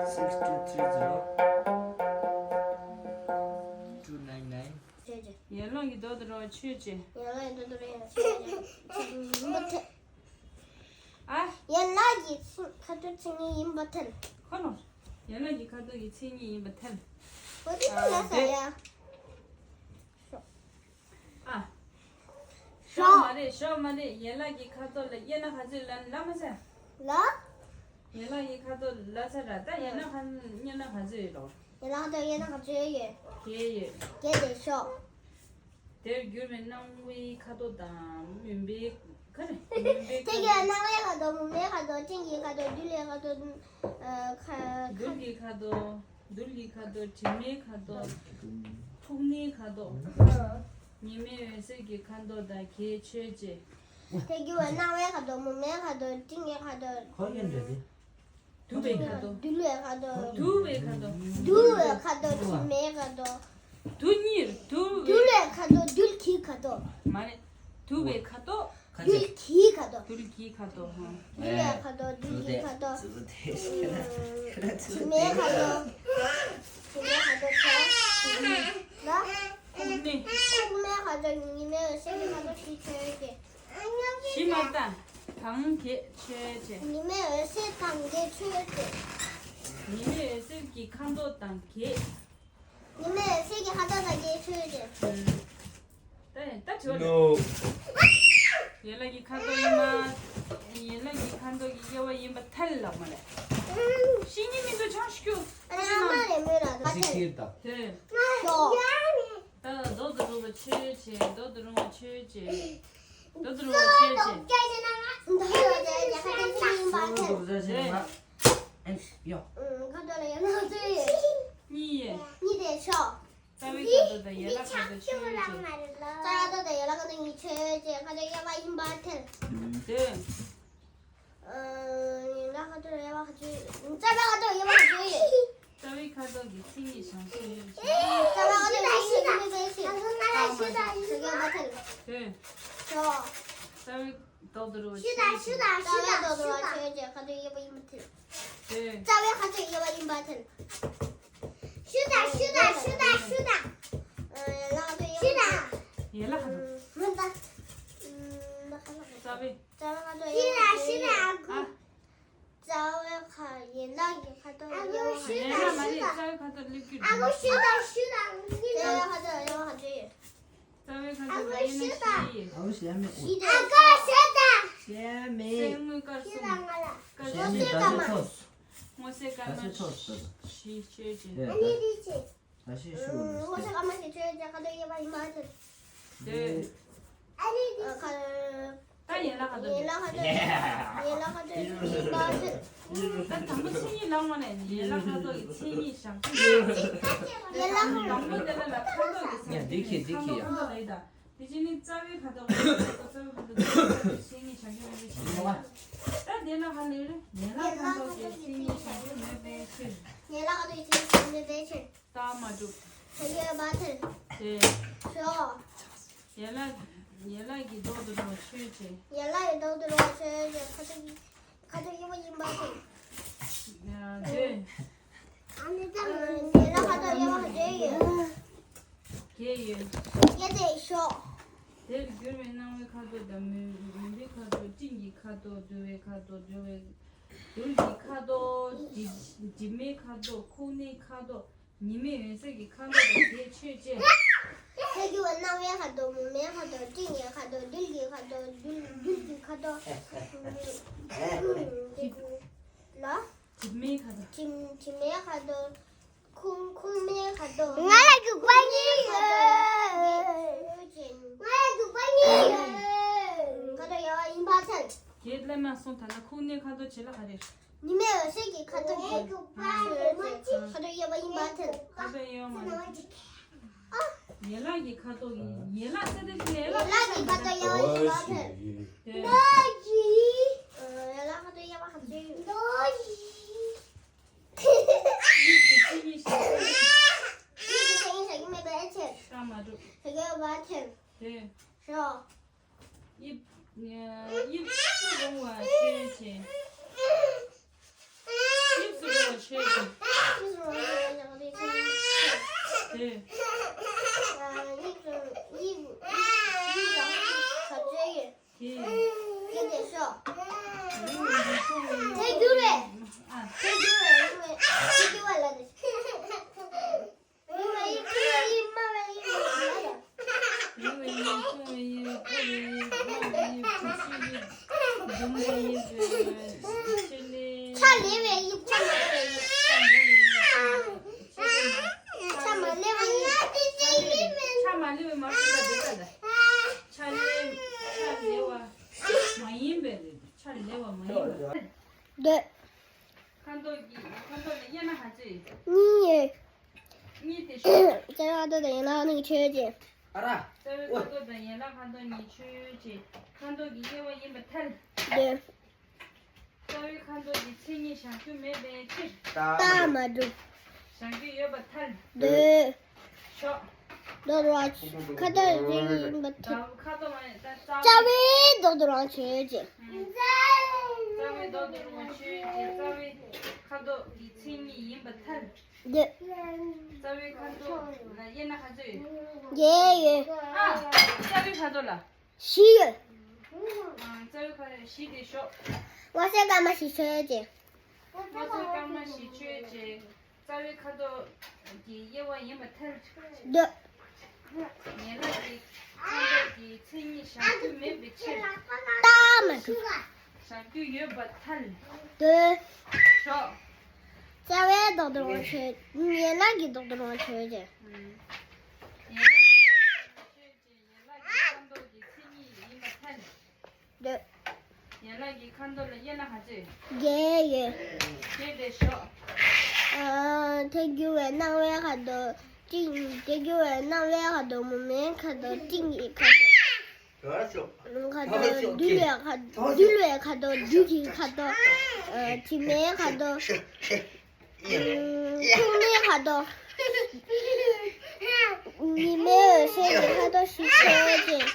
Six two three zero two nine nine. ཡན་ལག་གི་མདོག་དང་རོ་ཆོས་ཅན། ཡན་ལག་གི་མདོག་དང་རོ་ཡང་ཆོས་ཅན། ཨ། ཡན་ལག་གི་ཁ་དོག་ཚང་ཡིན་པར་ཐལ། ཁོ་ནོར། ཡན་ལག་གི་ཁ་དོག་གི་མཚན་ཉིད་ཡིན་པར་ཐལ། འོ་དེ་ལ་ས་ཡ། ཨ། ཞོག་མ་རེད། ཞོག་མ་རེད། ཡན་ལག་གི་ཁ་དོག་ལ་དབྱེ་ན་ག་ཚོད་ལ་ལ་མ་ཟེར། ལ། ཡན་ལག་གི་ཁ་དོག་ལ་ཚར་ར་ད་ཡན་ལག་ཁ་དབྱེ་ན་ག་ཚོད་ཡོད་རོ། ཡན་ལག་ཁ་དོག་དབྱེ་ན་ག་ཚོད་ཡོད། བརྒྱད་ཡོད། བརྒྱད་དེ་ཞོག་དེར་གྱུར་པའི་སྣང་བའི་ཁ་དོག་དང་མུན་པའི་ཁ་ནས་མུན་པའི་ཁ་དེ་གའི་སྣང་བའི་ཁ་དོག་མུན་པའི་ཁ་དོག་སྤྲིན་གྱི་ཁ་དོག་རྡུལ་ལས་ཁ་དོག་ཨ་ཁ་རྡུལ་གྱི་ཁ་དོག་རྡུལ་གྱི་ཁ་དོག་དྲི་མའི་ཁ་དོག་ཐུག་སྣང་གི་ཁ་དོག་ཨ་ཉི་མའི་འོད་ཟེར་གྱི་ཁ་དོག་དང་གྱེས་ཆོས་ཅན། དེར་གྱུར་པའི་སྣང་བའི་ཁ་དོག་མུན་པའི་ཁ་དོག་སྤྲིན་གྱི་ཁ་དོག་ཁོ་ཡིན་འདྲ་དེ། དུ་བའི་ཁ་དོག་རྡུལ་བའི་ཁ་དོག་རྡུལ་བའི་ཁ་དོག་རྡུལ་བའི་ཁ་དོག་དྲི་མའི་ཁ་དོག་དུ་གཉིས་དུ་རྡུལ་བའི་ཁ་དོག་རྡུལ་གྱི་ཁ་དོག་མ་རེད། དུ་བའི་ཁ་དོག་ཁ་ཅིག་རྡུལ་གྱི་ཁ་དོག་རྡུལ་གྱི་ཁ་དོག་ཧ། རྡུལ་ལ་ཁ་དོག་རྡུལ་གྱི་ཁ་དོག་དྲི་མའི་ཁ་དོག་དྲི་མའི་ཁ་དོག་ཁ་ལ། ཁུག་མའི་ཁ་དོག་ཉི་མའི་འོད་ཟེར་གྱི་ཁ་དོག་ཞེས་བརྗོད་ཅིང་། ཞི་མ་ཏ། དང་གེ་ཆོས་ཅན། ཉི་མའི་འོད་ཟེར་དང་གེ་ཆོས་ཅན། ཉི་མའི་འོད་ཟེར་གྱི་ཁ་དོག་དང་གེ་ཉི་མའི་འོད་ཟེར་གྱི་ཁ་དོག་དང་གེ་ཆོས་ཅན། ད་ད་དྲི་བ་No. ཡན་ལག་གི་ཁ་དོག་ཡིན་པ། ཡན་ལག་གི་ཁ་དོག་གི་དབྱེ་བ་ཡིན་པ་ཐལ་ལགས་མ་རེད། ཤེས་ཉིན་མི་འདུག་ཆང་ཤིག་ཁྱུ། ཨ་ནི་ཨ་མ་རེད་མོས་ལ་ད་ཐལ། དེ། ཤོག་ད་རྡོག་ཏུ་རུང་བ་ཆོས་ཅན། རྡོག་ཏུ་རུང་བ་ཆོས་ཅན། རྡོག་ཏུ་རུང་བ་ཆོས་ཅན། ཡོ། གཉིས་ཡོད། རྩ་བའི་ཁ་དོག་དང་ཡན་ལག་ཁ་དོག་ཆོས་ཅན། རྩ་བའི་ཁ་དོག་དང་ཡན་ལག་ཁ་དོག་གཉིས་ཆོས་ཅན། ཁ་དོག་དབྱེ་བ་ཡིན་པར་ཐལ། དེ། ཡན་ལག་ཁ་དོག་དབྱེ་བ་ག་ཚོད་ཡོད། རྩ་བའི་ཁ་དོག་དབྱེ་བ་ག་ཚོད་ཡོད། རྩ་བའི་ཁ་དོག་གི་མཚན་ཉིད་བྱང་ཆུབ་མེད་པའི་ཕྱིར། རྩ་བའི་ཁ་དོག་གི་མཚན་ཉིད་བྱང་ཆུབ་མེད་པའི་ཕྱིར། དེ། རྩ་བའི་རྡོག་ཏུ་རུང་བ་ཆོས་ཅན། རྩ་བའི་རྡོག་ཏུ་རུང་བ་ཆོས་ཅན། ཁ་དོག་དབྱེ་བ་ཡིན་པར་ཐལ། དེ། རྩ་བའི་ཁ་དོག་དབྱེ་བ་ཡིན་པར་ཐལ། ཡན་ལག་ཁ་དོག་ཡན་ལག་ཁ་དོག་རྩ་བའི། རྩ་བའི་ཁ་དོག་ཡན་ལག་ཁ་དོག་ཡན་ལག་མ་རེད། རྩ་བའི་ཁ་དོག་སླེབས་རྒྱུ་རེད། རྩ་བའི་ཁ་དོག་ཡན་ལག་ཁ་དོག་ཡོད། རྩ་བའི་ཁ་དོག་ལ་དབྱེ་ན་བཞི་ཡོད། ཨ་ཁུ་ཞལ་མེད། ཞལ་མེད། གསེར་དངུལ་དཀར་གསུམ། དཀར་གསུམ་ཞལ་མེད། ད་ཚོད་ཐོས། སྔོ་སེར་དཀར་དམར། ད་ཚོད་ཐོས། བཞི་ཆོས་ཅན། ཨ་ནི་དེ་ཆོས། ད་ཤེས་ཤུགས་ནི། སྔོ་སེར་དཀར་དམར་ཞེས་བརྗོད་ཀྱང་ཁ་དོག་དབྱེ་བ་ཡིན་པར་ཐལ། དེ། ཨ་ནི་དེ་ཁ། ད་ཡན་ལག་ཁ་དོག་ཡན་ལག་ཁ་དོག་ཡན་ལག་ཁ་དོག་ཡིན་པར་ཐལ། ད་དང་པོ་མཚན་ཉིད་ལ་དབང་ནས་ཡན་ལག་ཁ་དོག་གི་མཚན་ཉིད་བཞག་ཚུལ། ཡན་ལག་དང་པོ་དེ་ལ་ལ་ཁ་དོག་གི་མཚན་ཉིད། ཡ་འདི་ཁྱེད་འདི་ཁྱེད་ཡ། ཁ་དོག་ལ་ཡི་ད། དེ་བཞིན་ནི་རྩ་བའི་ཁ་དོག་ཁ་དོག་རྩ་བའི་ཁ་དོག་རྩ་བའི་ཁ་དོག་མཚན་ཉིད་བྱང་ཆུབ་མེད་པའི་ཕྱིར། ད་དེ་ལ་ཧ་ལས་རེད། ཡན་ལག་ཁ་དོག་གི་མཚན་ཉིད་བྱང་ཆུབ་མེད་པའི་ཕྱིར། ཡན་ལག་ཁ་དོག་གི་མཚན་ཉིད་བྱང་ཆུབ་མེད་པའི་ཕྱིར། རྟགས་མ་གྲུབ། བྱ་རྒྱུ་ཡོད་པར་ཐལ། དེ། ཞོག་ཡན་ལག་ཡན་ལག་གི་རྡོག་ཏུ་རུང་བ་ཆོས་ཅན། ཡན་ལག་གི་རྡོག་ཏུ་རུང་བ་ཆོས་ཅན། ཁ་དོག་ཁ་དོག་དབྱེ་བ་ཡིན་པར་ཐལ། དེ། ཡན་ལག་ཁ་དོག་དབྱེ་བ་བརྒྱད་ཡོད། བརྒྱད་ཡོད། བརྒྱད་དེ་ཞོག་དེར་གྱུར་པའི་སྣང་བའི་ཁ་དོག་དང་མུན་མུན་པའི་ཁ་དོག་སྤྲིན་གྱི་ཁ་དོག་འདུ་བའི་ཁ་དོག་འདུ་བའི་རྡུལ་གྱི་ཁ་དོག་དྲི་དྲི་མའི་ཁ་དོག་ཁུག་སྣའི་ཁ་དོག་ཉི་མའི་འོད་ཟེར་གྱི་ཁ་དོག་དང་དེ་ཆོས་ཅན། ཐལ་འགྱུར་བ་སྣང་བའི་ཁ་དོག་མུན་པའི་ཁ་དོག་སྤྲིན་གྱི་ཁ་དོག་རྡུལ་གྱི་ཁ་དོག་རྡུལ་རྡུལ་གྱི་ཁ་དོག་ལ། དྲི་མའི་ཁ་དོག་དྲི་དྲི་མའི་ཁ་དོག་ཁུག་ཁུག་མའི་ཁ་དོག་ང་ལ་རྒྱུག་པ་གཉིས་ཡོད། ང་ལ་རྒྱུག་པ་གཉིས་ཡོད། ཁ་དོག་དབྱེ་བ་ཡིན་པར་ཐལ། དེ་ལས་མ་སོང་ད་ལྟ་ཁུག་སྣའི་ཁ་དོག་བྱེད་ལ་ག་རེ། ཉི་མའི་འོད་ཟེར་གྱི་ཁ་དོག་གི་ཁ་དོག་དབྱེ་བ་ཡིན་པར་ཐལ། ཁ་དོག་དབྱེ་བ་མ་རེད། ཡན་ལག་གི་ཁ་དོག་གི་ཡན་ལག་ཟེར་དེ་ཡན་ལག་ཡན་ལག་གི་ཁ་དོག་དབྱེ་བ་ཡིན་པར་ཐལ། དེ། ཡན་ལག་ཁ་དོག་དབྱེ་བ་ག་ཚོད་ཡོད། ཡིད་ཀྱི་མཚན་ཉིད་བཞག་ཡིད་ཀྱི་མཚན་ཉིད་བཞག་གི་མེད་པའི་ཕྱིར། རྟགས་མ་གྲུབ། བྱ་རྒྱུ་ཡོད་པར་ཐལ། དེ། ཞོག་དབྱིབས། དབྱིབས་སུ་རུང་བ་ཆོས་ཅན། དབྱིབས་སུ་རུང་བ་ཆོས་ཅན། དབྱིབས་སུ་རུང་བ་ཆོས་ཅན། དེ། དབྱིབས་སུ་དབྱིབས་དབྱིབས་དབྱིབས་ལ་ག་ཚོད་ཡོད། དེ། དེ་དེ་ཤོག་དེ་འགྱུར་བས། ཨ། དེ་འགྱུར་བས་རུང་བའི་དེ་འགྱུར་བ་ལ་དེ། རུང་བའི་ཡིད་ཕྲ་བའི་ཡིད་དམའ་བའི་ཡིད་ལ་དེ། རུང་བའི་ཡིད་ཕྲ་བའི་ཡིད་དམའ་བའི་ཡིད་ཕྲ་ཤོས་ཡིད་འཇམ་པའི་ཡིད་ཕྲ་ལེ་བའི་ཡིད་ཕྲ་མ་ལེ་བའི་ཡིད་ཕྲ་མ་ལེ་བའི་ཡིད་ཕྲ་མ་ལེ་བའི་མ་ཕྲ་ལ་དེ་ལྟ་ལ། ཕྱག་ལེན། ཕྱག་ལེན་པ་མ་ཡིན་པའི་རེད། ཕྱག་ལེན་པ་མ་ཡིན་པ། འདོད། ཁ་དོག་གི་ཁ་དོག་ལ་དབྱེ་ན་ག་ཚོད་ཡོད། གཉིས་ཡོད། གཉིས་དེ་ཤོག་རྩ་བའི་ཁ་དོག་དང་ཡན་ལག་ཁ་དོག་གཉིས་ཆོས་ཅན། ཨ་ར། རྩ་བའི་ཁ་དོག་དང་ཡན་ལག་ཁ་དོག་གཉིས་ཆོས་ཅན། ཁ་དོག་གི་དབྱེ་བ་ཡིན་པར་ཐལ། འདོད། རྩ་བའི་ཁ་དོག་གི་མཚན་ཉིད་བྱང་ཆུབ་མེད་པའི་ཕྱིར། རྟགས་མ་གྲུབ། བྱ་རྒྱུ་ཡོད་པར་ཐལ། འདོད། ཞོག་རྡོག་རྡོག་རང་ཁ་དོག་རེ་ཡིན་པ་ཐལ། ཁ་དོག་མ་ཡིན་ད་རྩ་རྩ་བའི་རྡོག་རྡོག་རང་ཆོས་ཅན། རྩ་བའི་རྡོག་རྡོག་རང་ཆོས་ཅན། རྩ་བའི་ཁ་དོག་གི་མཚན་ཉིད་ཡིན་པ་ཐལ། འདོད། རྩ་བའི་ཁ་དོག་ལ་དབྱེ་ན་ག་ཚོད་ཡོད། བརྒྱད་ཡོད། ཨ། རྩ་བའི་ཁ་དོག་ལ། བཞི་ཡོད། ཨ། རྩ་བའི་ཁ་དོག་བཞི་དེ་ཞོག་སྔོ་སེར་དཀར་དམར་ཞིག་ཆོས་ཅན། སྔོ་སེར་དཀར་དམར་ཞིག་ཆོས་ཅན། རྩ་བའི་ཁ་དོག་གི་དབྱེ་བ་ཡིན་པ་ཐལ། འདོད། ཡན་ལག་གི་ཁ་དོག་གི་མཚན་ཉིད་བཞག་རྒྱུ་མེད་པའི་ཕྱིར། རྟགས་མ་གྲུབ། བཞག་རྒྱུ་ཡོད་པ་ཐལ། འདོད། ཞོག་རྩ་བའི་རྡོག་རྡོག་རང་ཆོས། ཡན་ལག་གི་རྡོག་རྡོག་རང་ཆོས་ཅན། ཡན་ལག་གི་རྡོག་རྡོག་རང་ཆོས་ཅན། ཡན་ལག་གི་ཁ་དོག་གི་མཚན་ཉིད་ཡིན་པ་ཐལ། འདོད། ཡན་ལག་གི་ཁ་དོག་ལ་དབྱེ་ན་ག་ཚོད། བརྒྱད་ཡོད། བརྒྱད་དེ་ཞོག་ཨ། ཐལ་འགྱུར་བའི་སྣང་བའི་ཁ་དོག་གཅིག་ཐལ་འགྱུར་བའི་སྣང་བའི་ཁ་དོག་མུ་མེད་ཁ་དོག་སྤྲིན་གྱི་ཁ་དོག་ཁ་དོག་འདུལ་བའི་ཁ་འདུལ་བའི་ཁ་དོག་འདུལ་གྱི་ཁ་དོག་དྲི་མའི་ཁ་དོག་ཁུག་མའི་ཁ་དོག་ཉི་མའི་འོད་ཟེར་གྱི་ཁ་དོག་ཞིག་ཆོས་ཅན།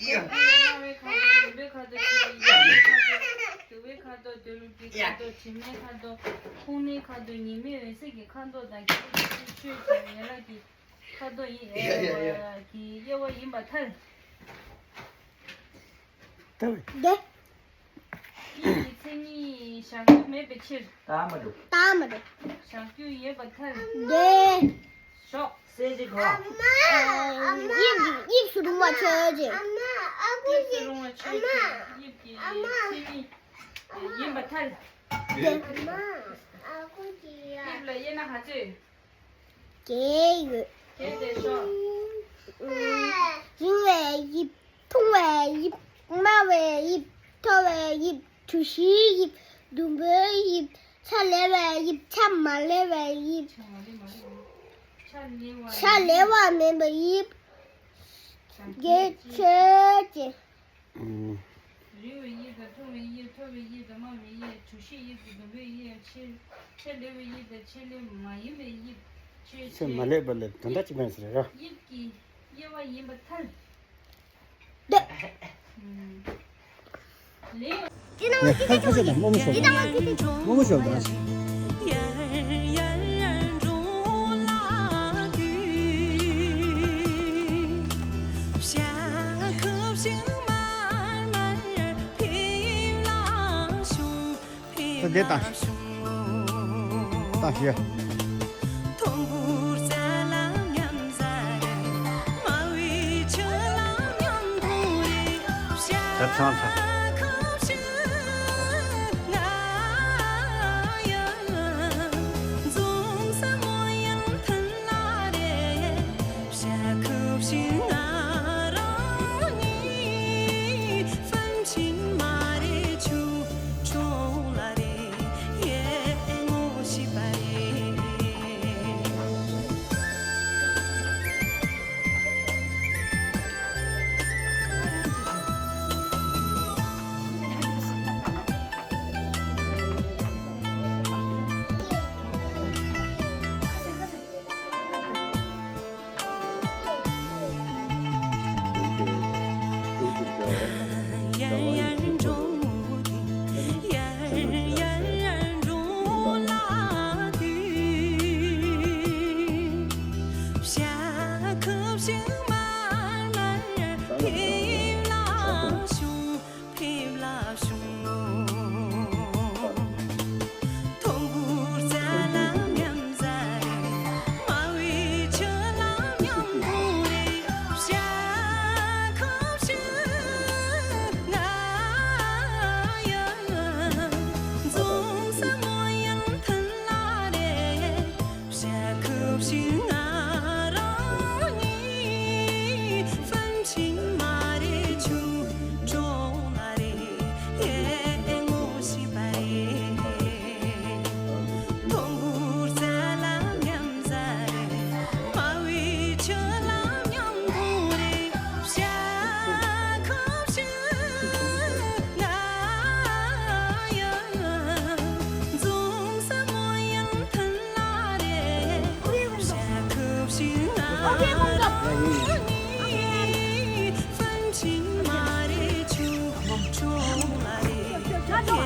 ཡ། སྣང་བའི་ཁ་དོག་མུན་པའི་ཁ་དོག་ཆེ་བའི་ཡ་ཁ་དོག་འདུལ་བའི་ཁ་དོག་འདུལ་བའི་ཁ་དོག་དྲི་མའི་ཁ་དོག་ཁུག་མའི་ཁ་དོག་ཉི་མའི་འོད་ཟེར་གྱི་ཁ་དོག་དང་ཁྱད་པར་ཆོས་ཅན། ཡན་ལག་གི་ཁ་དོག་ཡིན། ཡ་ཡ་ཡ། གི་དབྱེ་བ་ཡིན་པ་ཐལ། ད་འདོད། ཡིད་ཀྱི་མཚན་ཉིད་བཞག་རྒྱུ་མེད་པའི་ཕྱིར། རྟགས་མ་གྲུབ། རྟགས་མ་གྲུབ། བཞག་རྒྱུ་ཡོད་པ་ཐལ། འདོད། ཞོག་སེམས་ཀྱི་གོ། ཨ། དབྱིབས་དབྱིབས་སུ་རུང་བ་ཆོས་ཅན། དབྱིབས་སུ་རུང་བ་ཆོས་ཅན། དབྱིབས་ཀྱི་མཚན་ཉིད་ཡིན་པ་ཐལ། འདོད། དབྱིབས་ལ་དབྱེ་ན་ག་ཚོད། བརྒྱད་ཡོད། བརྒྱད་དེ་ཞོག་རིང་བའི་དབྱིབས། ཐུང་བའི་དབྱིབས། དམའ་བའི་དབྱིབས། མཐོ་བའི་དབྱིབས། གྲུ་བཞིའི་དབྱིབས། ཟླུམ་པོའི་དབྱིབས། ཆ་ལེ་བའི་དབྱིབས། ཆ་མ་ལེ་བའི་དབྱིབས། ཆ་ལེ་བ་མིན་པའི་དབྱིབས། བརྒྱད་ཆོས་ཅན། ཨུམ། རིང་བའི་དབྱིབས་དང་། ཐུང་བའི་དབྱིབས། མཐོ་བའི་དབྱིབས་དང་། དམའ་བའི་དབྱིབས། གྲུ་བཞིའི་དབྱིབས་དང་། ཟླུམ་པོའི་དབྱིབས། ཆེ་ཆེ་ལེ་བའི་དབྱིབས་དང་། ཆེ་ལེ་མ་ཡིན་པའི་དབྱིབས། ཆོས་ཆེ་ཅན། མ་ལེགས་པ་ལས་དོན་དག་ཅི་མེད་ཟེར་ར། དབྱིབས་ཀྱི་དབྱེ་བ་ཡིན་པ་ཐལ། འདོད། ཨུམ། ལེའུ། ཁ་ཁ་ཤས་དང་རྨོ་མོ་ཤོག་དང་། རྨོ་མོ་ཤོག་དང་། ད་དེ་བཏང་། བཏང་ཞུ། ད་ཚང་ཚང་།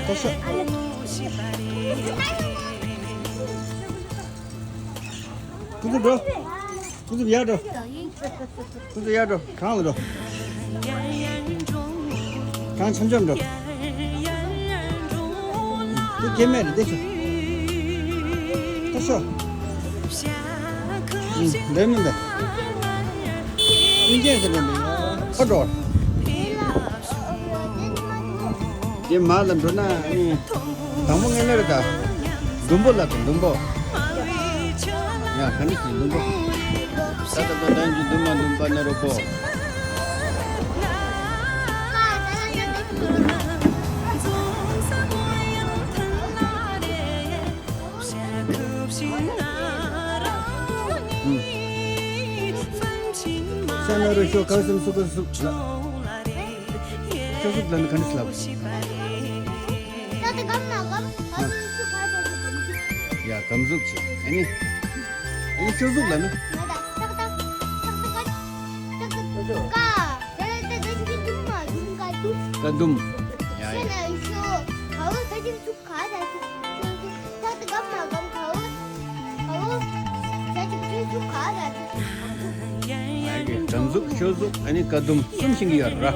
ལྟ་ཤོག་ཁོ་ཚོ་འགྲོ། ཁོ་ཚོ་ཡར་འགྲོ། ཁོ་ཚོ་ཡར་འགྲོ། གང་ལ་འགྲོ། གང་འཆམ་འཆམ་འགྲོ། དེ་སྐྱེ་མེད་རེད་དེ་ཆོ། ད་ཤོ། ལས་མིན་པས། སྐྱེ་མེད་ཟེར་ནས་མི་ཡོང་། ཁ་འགྲོ། དེ་མ་ལ་འགྲོ་ན་ཨ་ནི། དང་པོ་ངས་ལབ་རེད་ད། ཟླུམ་པོ་ལབ་དང་ཟླུམ་པོ། ཡ་ག་འདྲ་ཞིག་ཟླུམ་པོ། ད་ད་ད་ད་འདུ་མ་འདུམ་པ་ན་རོ་པོ། ཤ་ན་རོ་ཤོ་གང་སེམས་སུ་ག་སུ་ལ། ཤོ་སུ་ལ་ནི་ག་ནི་སླབ། ད་ད་གམ་ན་གམ་ག་སུ་སུ་ག་ད་སུ་གམ་སུ། ཡ་གམ་གཟུགས་ཆེ་ཨ་ནི། ཨ་ནི་ཤོ་གཟུགས་ལ་ནི། ང་ད་ཏག་ཏག་ཏག་ཏག་ཏག་ཏག་ཀ། ད་ད་ད་ད་འདུམ་མ་འདུམ་ཀ་འདུམ། ཀ་འདུམ། ཡ་ཡ། ཤོ་ན་ཤོ་ག་བོ་ད་ཅིག་སུ་ག་ད་སུ། ད་ད་གམ་ན་གམ་ག་བོ་ག་བོ་ད་ཅིག་སུ་ག་ད་སུ། ཨ་ཡ་གམ་གཟུགས་ཤོ་གཟུགས་ཨ་ནི་ཀ་འདུམ་གསུམ་ཤིང་གི་ཡོད་ར།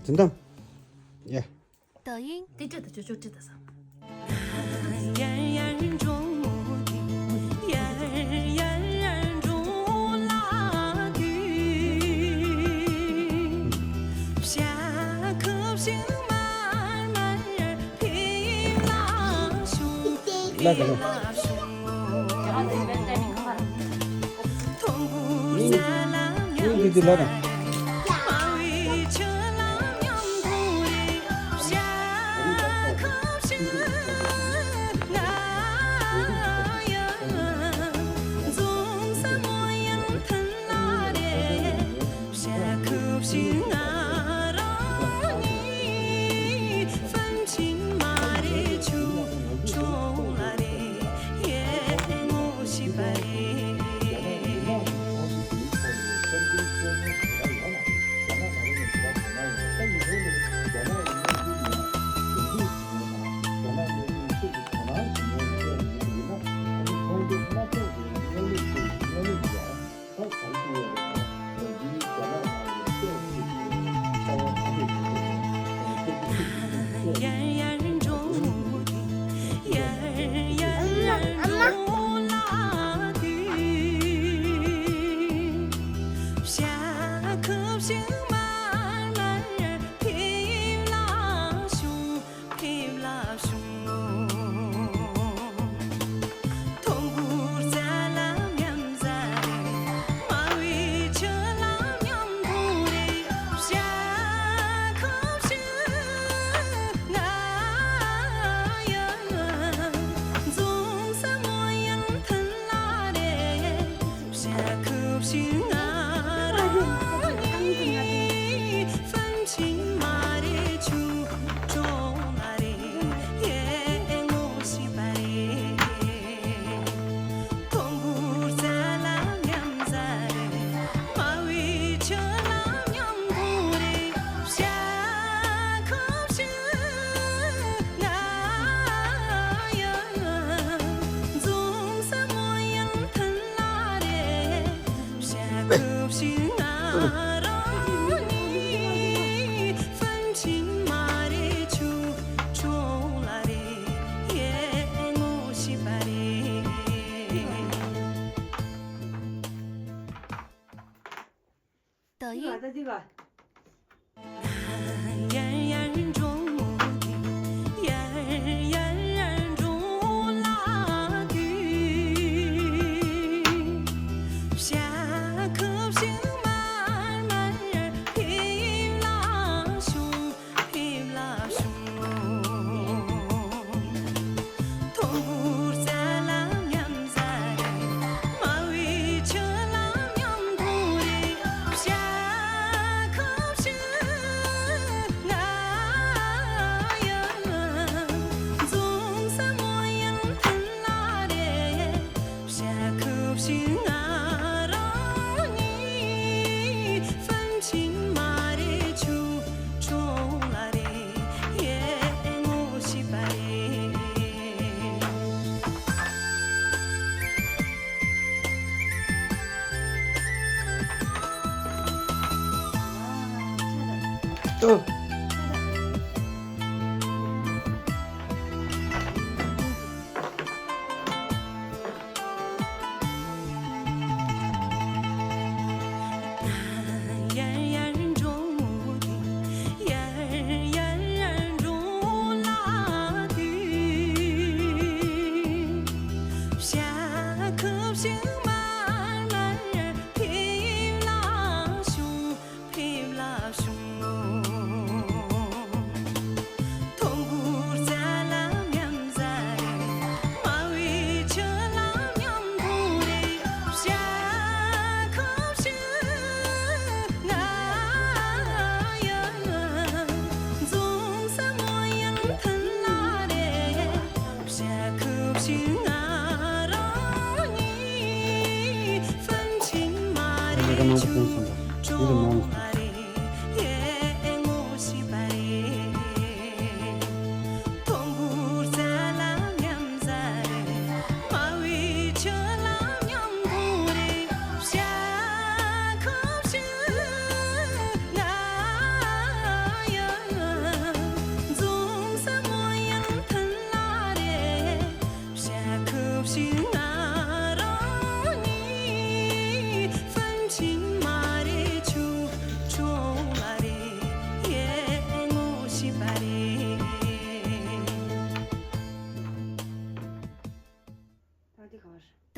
དེ་འདྲ། ཡ། 抖音། དེ་བྲིས་དང་ཅོ་ཅོ་བྲིས་དང་ས། ལ་དང་། ཡིན་འདི་འདི་ལ་དང་།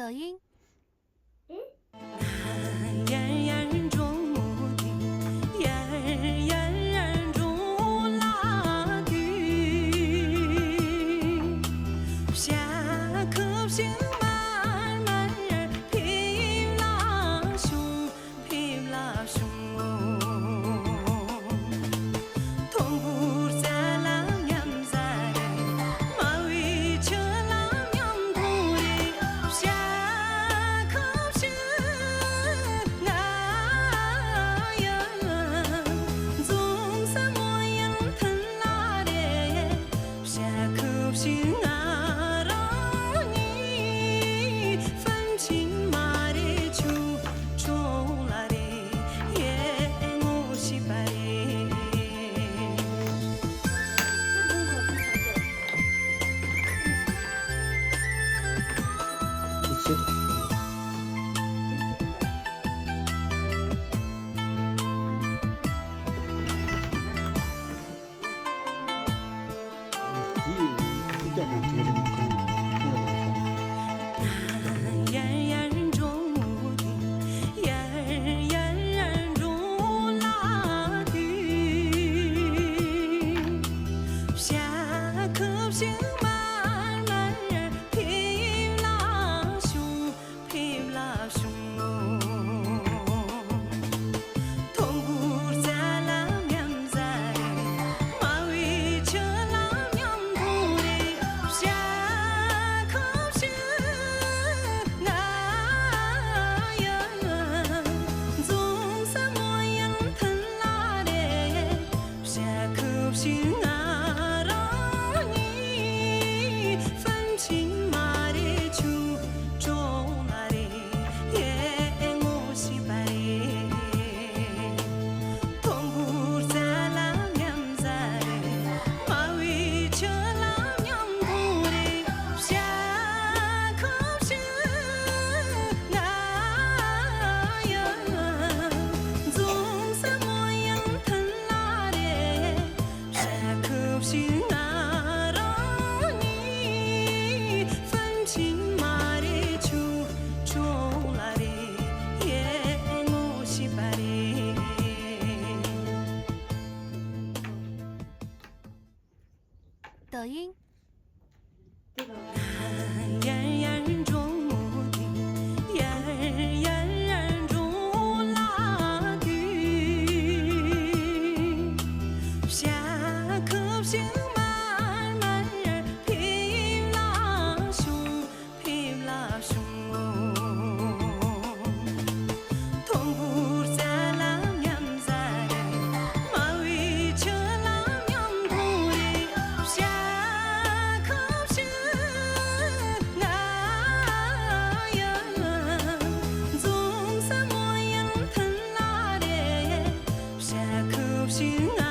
抖音。ཡིན། ཡར་ཡར་འགྲོ་མོ་དེ། ཡར་ཡར་འགྲོ་ལ་དུས། ཞག་ཁབ་ཞིག་མར་མར་ཕེབས་ལ་བྱུང་། ཕེབས་ལ་བྱུང་ངོ་། དུམ་བུར་རྩྭ་ལ་མཉམ་ཟ་རེ། དམར་བའི་ཆུ་ལ་མཉམ་འཐུང་རེ། ཞག་ཁབ་ཞིག་ང་ཡང་འཛོམས་ས་མོ་ཡང་ཐུན་ལ་རེ། ཞག་ཁབ་ཞིག་ང་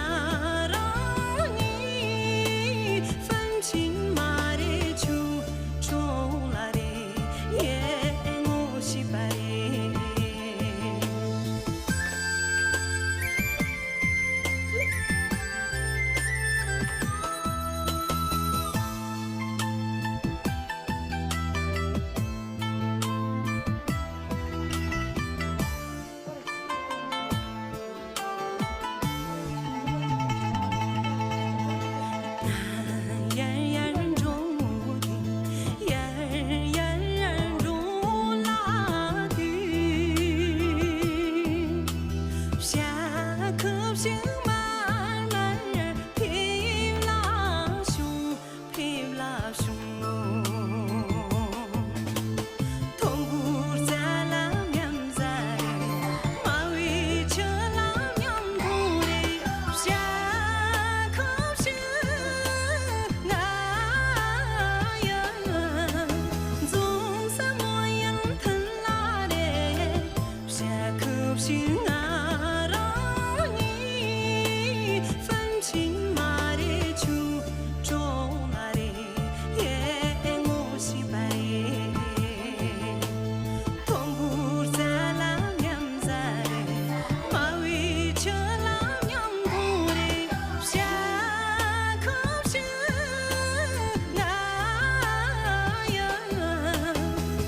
རང་ཉིད་ཧྥན་ཆིན་མ་རེ་ཆུ་ཁྲོད་ལ་རེ་ཡེ་ངོ་ཤེས་པ་རེ། ཡར་ཡར་འགྲོ་མོ་དེ། ཡར་ཡར་འགྲོ་ལ་དུས། ཞག་ཁབ་ཞིག་མར་མར་ཕེབས་ལ་བྱུང་། ཕེབས་ལ་བྱུང་ངོ་། དུམ་བུར་རྩྭ་ལ་མཉམ་ཟ་རེ། དམར་བའི་ཆུ་ལ་མཉམ་འཐུང་རེ། ཞག་ཁབ་ཞིག་ང་ཡང་འཛོམས་ས་མོ་ཡང་ཐུན་ལ་རེ། ཞག་ཁབ་ཞིག་ང་རང་ཉིད་ཧྥན་ཆིན་མ་རེ་ཆུ་ཁྲོད་ལ་རེ་ཡེ་ངོ་ཤེས་པ་རེ། དུམ་བུར་རྩྭ་ལ་མཉམ་ཟ་རེ། དམར་བའི་ཆུ་ལ་མཉམ་འཐུང་རེ། ཞག་ཁབ་ཞིག་ང་ཡང་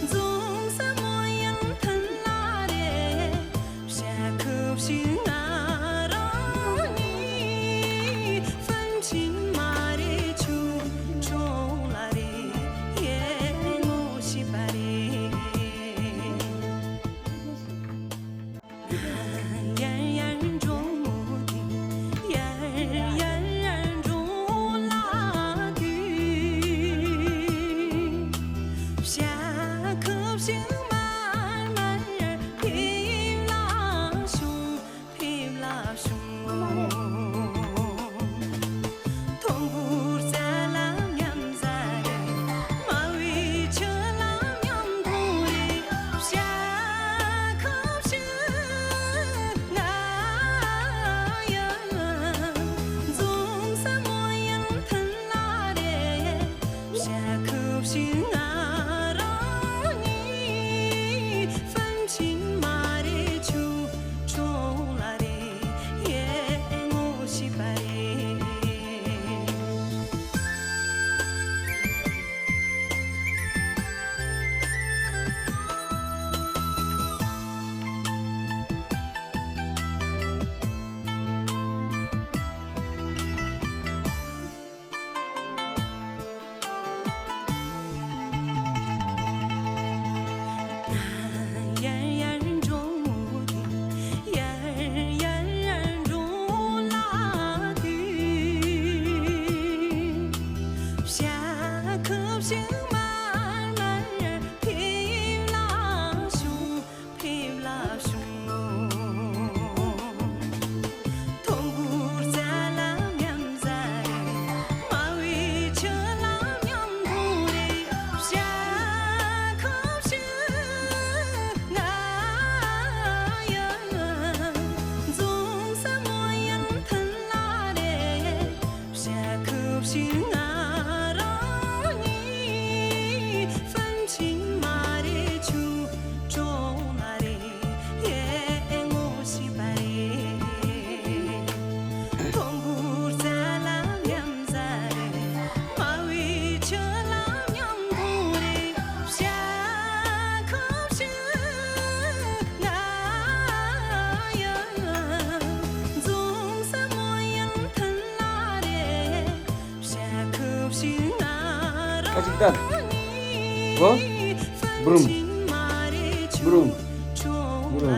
འཛོམས་ས་མོ་ཡང་ཐུན་ལ་རེ། ཞག་ཁབ་ཞིག་ང་རང་ཉིད་ཧྥན་ཆིན་མ་རེ་ཆུ་ཁྲོད་ལ་རེ་ཡེ་ངོ་ཤེས་པ་རེ། ཡར་ཡར་འགྲོ་མོ་དེ། ཡར་ཡར་འགྲོ་ལ་དུས། ཞག་ཁབ་ཞིག་མར་མར་ཕེབས་ལ་བྱུང་། ཕེབས་ལ་བྱུང་ངོ་། དུམ་བུར་རྩྭ་ལ་མཉམ་ཟ་རེ། དམར་བའི་ཆུ་ལ་མཉམ་འཐུང་རེ། ཞག་ཁབ་ཞིག་ང་ཡང་འཛོམས་ས་མོ་ཡང་ཐུན་ལ་རེ། ཞག་ཁབ་ཞིག་ང་རང་ཉིད་ཧྥན་ཆིན་མ་རེ་ཆུ་ཁྲོད་ལ་རེ་ཡེ་ངོ་ཤེས་པ་རེ། ཡར་ཡར་འགྲོ་མོ་དེ། ཡར་ཡར་འགྲོ་ལ་དུས། ཞག་ཁབ་ཞིག་མར་མར་ཕེབས་ལ་བྱུང་། ཕེབས་ལ་བྱུང་ངོ་། དུམ་བུར་རྩྭ་ལ་མཉམ་ཟ་རེ། དམར་བའི་ཆུ་ལ་མཉམ་འཐུང་རེ། ཞག་ཁབ་ཞིག་ང་ཡང་འཛོམས་ས་མོ་ཡང་ཐུན་ལ་རེ། ཞག་ཁབ་ཞིག་ང་རང་ཉིད་ ཨ་ཅིག་ལྟ། གོ། འབུམ། འབུམ། འབུམ།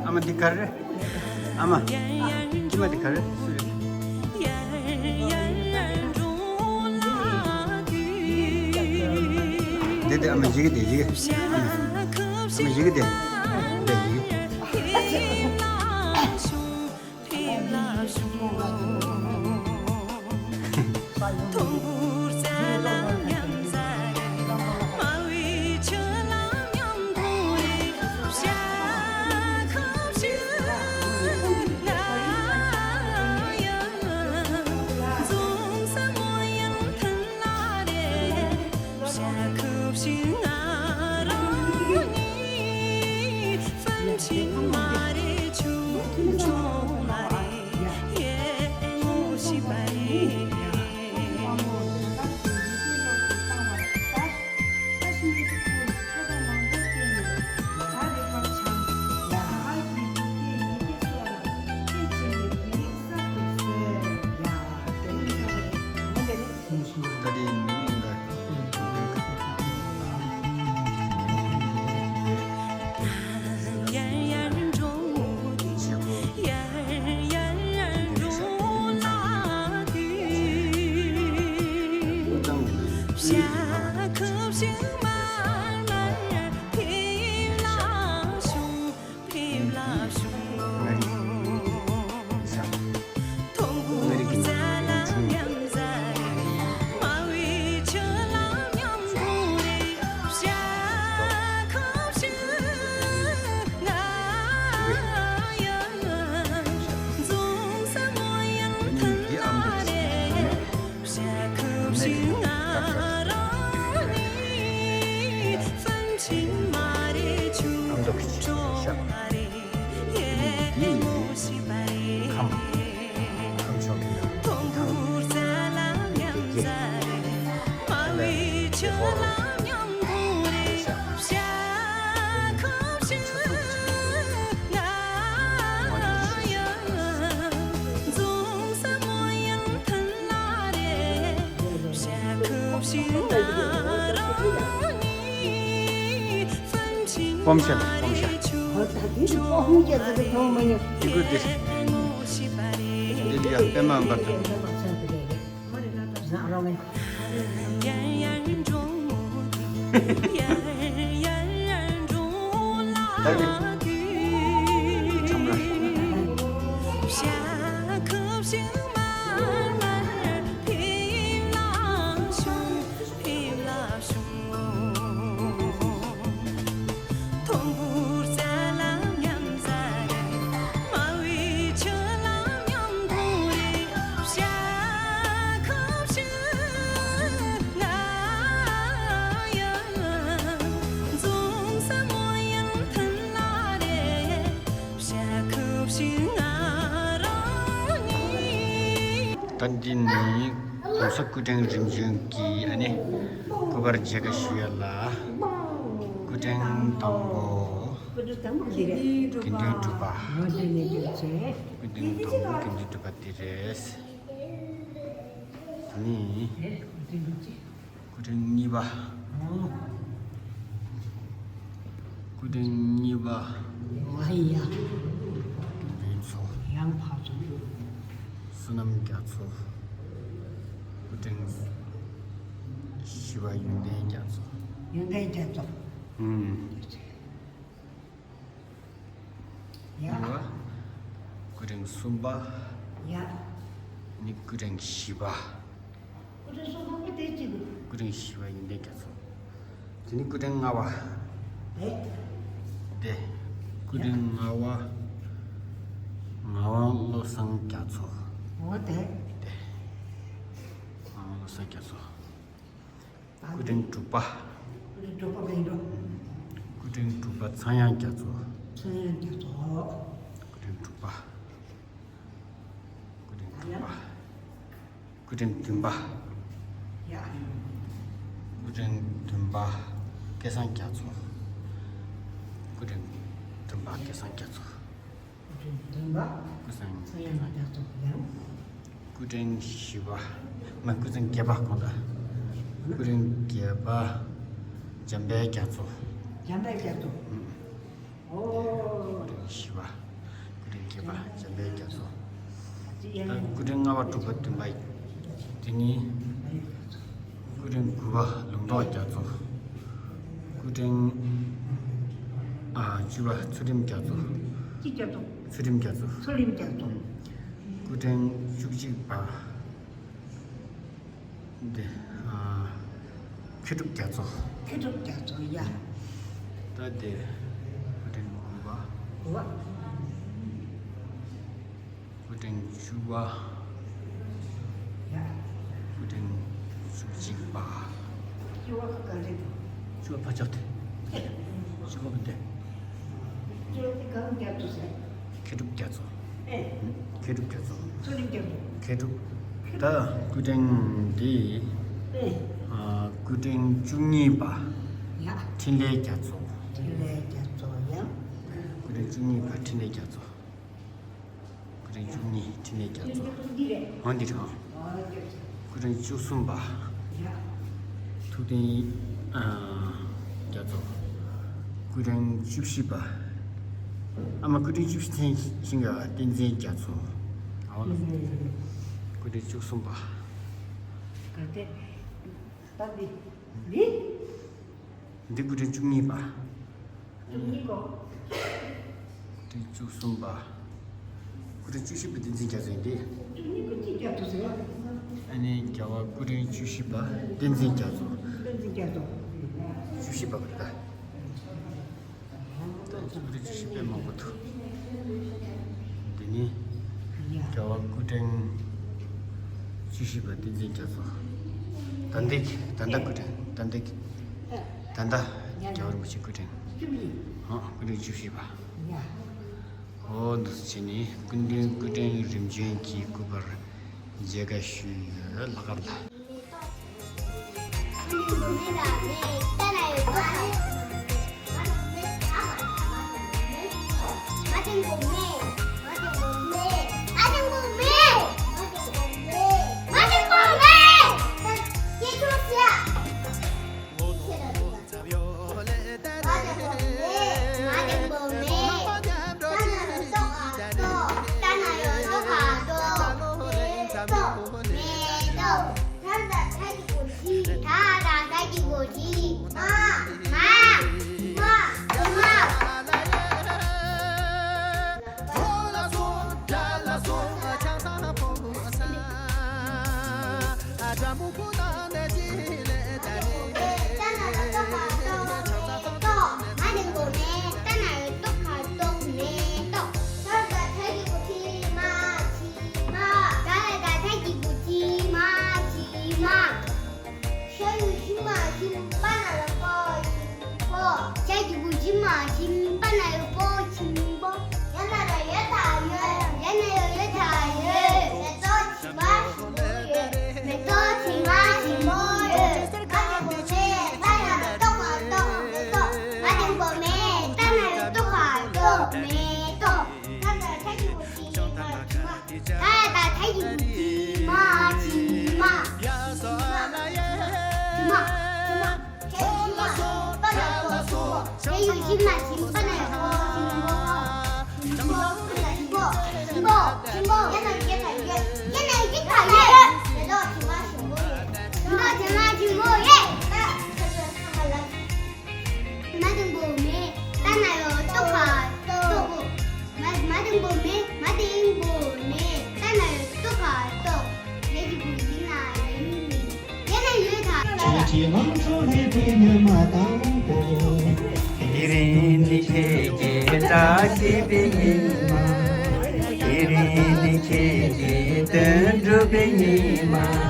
ཨ་མ་འདི་ག་རེ། ཨ་མ། ཁྱི་མ་འདི་ག་རེ། སུ་རེད། འདི་འདི་ཨ་མ་ཡི་གེ་འདི་ཡི་གེ། ཨ་མ་ཡི་གེ་འདི། འདི་ཡི་གེ། སྤོམ་ཤ། སྤོམ་ཤ། ཨོ་ད་དེ་ནི་སྤོམ་ཤ་ཟེར་གི་མཐོང་མ་མྱོང་། དེ་གོ་དེ། དེ་ལ་ཡ་པད་མ་འབར་དང་། ད་འདི་ནི་༸གོང་ས་སྐུ་ཕྲེང་རིམ་བྱོན་གྱི་ཨ་ནི་སྐུ་པར་མཇལ་ཁ་ཞུ་ཡ་ལ། སྐུ་ཕྲེང་དང་པོ། དགེ་འདུན་གྲུབ་པ། སྐུ་ཕྲེང་དང་པོ་དགེ་འདུན་གྲུབ་པ་འདི་རེད། ནི། སྐུ་ཕྲེང་གཉིས་པ། སྐུ་ཕྲེང་གཉིས་པ། མ་ཡ། དགེ་འདུན་ཚོ། ཡང་ཕར་ཚུར། བསོད་ནམས་རྒྱ་མཚོ། སྐུ་ཕྲེང་བཞི་པ་ཡོན་ཏན་རྒྱ་མཚོ། ཡོན་ཏན་རྒྱ་མཚོ། ཨུམ། ཡ། སྐུ་ཕྲེང་གསུམ་པ། ཡ། ནི་སྐུ་ཕྲེང་བཞི་པ། སྐུ་ཕྲེང་གསུམ་པ་དེ་གཅིག་སྐུ་ཕྲེང་བཞི་པ་ཡོན་ཏན་རྒྱ་མཚོ། དེ་ནི་སྐུ་ཕྲེང་ལྔ་པ། དེ། དེ། སྐུ་ཕྲེང་ལྔ་པ། ངག་དབང་བློ་བཟང་རྒྱ་མཚོ། འོ་དེ། དེ། ངག་དབང་བློ་བཟང་རྒྱ་མཚོ། སྐུ་ཕྲེང་དྲུག་པ། སྐུ་ཕྲེང་དྲུག་པ་ག་ཡིན་འགྲོ། སྐུ་ཕྲེང་དྲུག་པ་ཚངས་དབྱངས་རྒྱ་མཚོ། ཚངས་དབྱངས་རྒྱ་མཚོ། སྐུ་ཕྲེང་དྲུག་པ། སྐུ་ཕྲེང་དྲུག་པ། སྐུ་ཕྲེང་བདུན་པ། ཡ། སྐུ་ཕྲེང་བདུན་པ་སྐལ་བཟང་རྒྱ་མཚོ། སྐུ་ཕྲེང་བདུན་པ་སྐལ་བཟང་རྒྱ་མཚོ། སྐུ་ཕྲེང་བདུན་པ་སྐལ་བཟང་ཚངས་དབྱངས་རྒྱ་མཚོ། ཡང་ སྐུ་ཕྲེང་བཞི་པ། མ། སྐུ་ཕྲེང་བརྒྱད་པ་དགོངས་དག་སྐུ་ཕྲེང་བརྒྱད་པ། འཇམ་དཔལ་རྒྱ་མཚོ། འཇམ་དཔལ་རྒྱ་མཚོ། ཨུམ། ཨོ། སྐུ་ཕྲེང་བཞི་པ། སྐུ་ཕྲེང་བརྒྱད་པ། འཇམ་དཔལ་རྒྱ་མཚོ། ད་སྐུ་ཕྲེང་ལྔ་པ་དྲུག་པ་བདུན་པ་དེ་གཉིས། སྐུ་ཕྲེང་དགུ་པ་ལུང་རྟོགས་རྒྱ་མཚོ། སྐུ་ཕྲེང་ཨ་བཅུ་པ་ཚུལ་ཁྲིམས་རྒྱ་མཚོ། ཅི་རྒྱ་མཚོ། ཚུལ་ཁྲིམས་རྒྱ་མཚོ། ཚུལ་ཁྲིམས་རྒྱ་མཚོ། སྐུ་ཕྲེང་བཅུ་གཅིག་པ། འདི། ཨ། མཁས་གྲུབ་རྒྱ་མཚོ། མཁས་གྲུབ་རྒྱ་མཚོ། ཡ། ད་འདི། སྐུ་ཕྲེང་དགུ་པ། དགུ་པ། སྐུ་ཕྲེང་བཅུ་པ། ཡ། སྐུ་ཕྲེང་བཅུ་གཅིག་པ། བཅུ་པ་ག་རེ། བཅུ་པ་ཕར་ཕྱོགས་དེ། བཅུ་པ་གི་འདི། བཅུ་པ་དེ་གང་རྒྱ་མཚོ་ཟེར། མཁས་གྲུབ་རྒྱ་མཚོ། ཨེ། མཁས་གྲུབ་རྒྱ་མཚོ། ཚུལ་ཁྲིམས་རྒྱ་མཚོ། མཁས་གྲུབ། ད་སྐུ་ཕྲེང་འདི། ཨེ། ཨ། སྐུ་ཕྲེང་བཅུ་གཉིས་པ། ཡ། འཕྲིན་ལས་རྒྱ་མཚོ། འཕྲིན་ལས་རྒྱ་མཚོ། ཡ། སྐུ་ཕྲེང་བཅུ་གཉིས་པ་འཕྲིན་ལས་རྒྱ་མཚོ། སྐུ་ཕྲེང་བཅུ་གཉིས་འཕྲིན་ལས་རྒྱ་མཚོ། འོ་འདི་རེད། སྐུ་ཕྲེང་བཅུ་གསུམ་པ། ཐུབ་བསྟན། ཨ། རྒྱ་མཚོ། སྐུ་ཕྲེང་བཅུ་བཞི་པ། ཨ་མ། སྐུ་ཕྲེང་བཅུ་བཞི། མཚན་ཤིང་ག་བསྟན་འཛིན་རྒྱ་མཚོ། འོ་ལ། སྐུ་ཕྲེང་བཅུ་གསུམ་པ། ག་དེ། ད་འདི། འདི། འདི་སྐུ་ཕྲེང་བཅུ་གཉིས་པ། བཅུ་གཉིས་པ། སྐུ་ཕྲེང་བཅུ་གསུམ་པ། སྐུ་ཕྲེང་བཅུ་བཞི་པ་བསྟན་འཛིན་རྒྱ་མཚོ་ཡིན་ཏེ། བཅུ་གཉིས་པ་ཅི་རྒྱ་མཚོ་ཟེར། ཨ་ནི་རྒྱལ་བ་སྐུ་ཕྲེང་བཅུ་བཞི་པ་བསྟན་འཛིན་རྒྱ་མཚོ། བསྟན་འཛིན་རྒྱ་མཚོ། བཅུ་བཞི་པ་རེད་ད། ད་སྐུ་ཕྲེང་བཅུ་བཞི་པ་དཔེ་མང་པོ་འདུག་འདི་ནི་རྒྱལ་བ་སྐུ་ཕྲེང་བཅུ་བཞི་པ་བསྟན་འཛིན་རྒྱ་མཚོ། ད་ལྟའི་ད་ལྟ་སྐུ་ཕྲེང་། ད་ལྟའི་ད་ལྟ་རྒྱལ་བ་རིན་པོ་ཆེ་སྐུ་ཕྲེང་། ཨ། སྐུ་ཕྲེང་བཅུ་བཞི་པ། ཨོ། འདུག་སེ་བྱས་ནས་སྐུ་མདུན་སྐུ་ཕྲེང་རིམ་བྱོན་གྱི་སྐུ་པར་མཇལ་ཁ་ཞུས་ཡོད། ལྷག་དཀར་ལ། དེ་རིང་ནི་ཁྱེད་ཀྱི་བཀྲ་ཤིས་པའི་ཉི་མ། དེ་རིང་ནི་ཁྱེད་ཀྱི་དོན་འགྲུབ་པའི་ཉི་མ།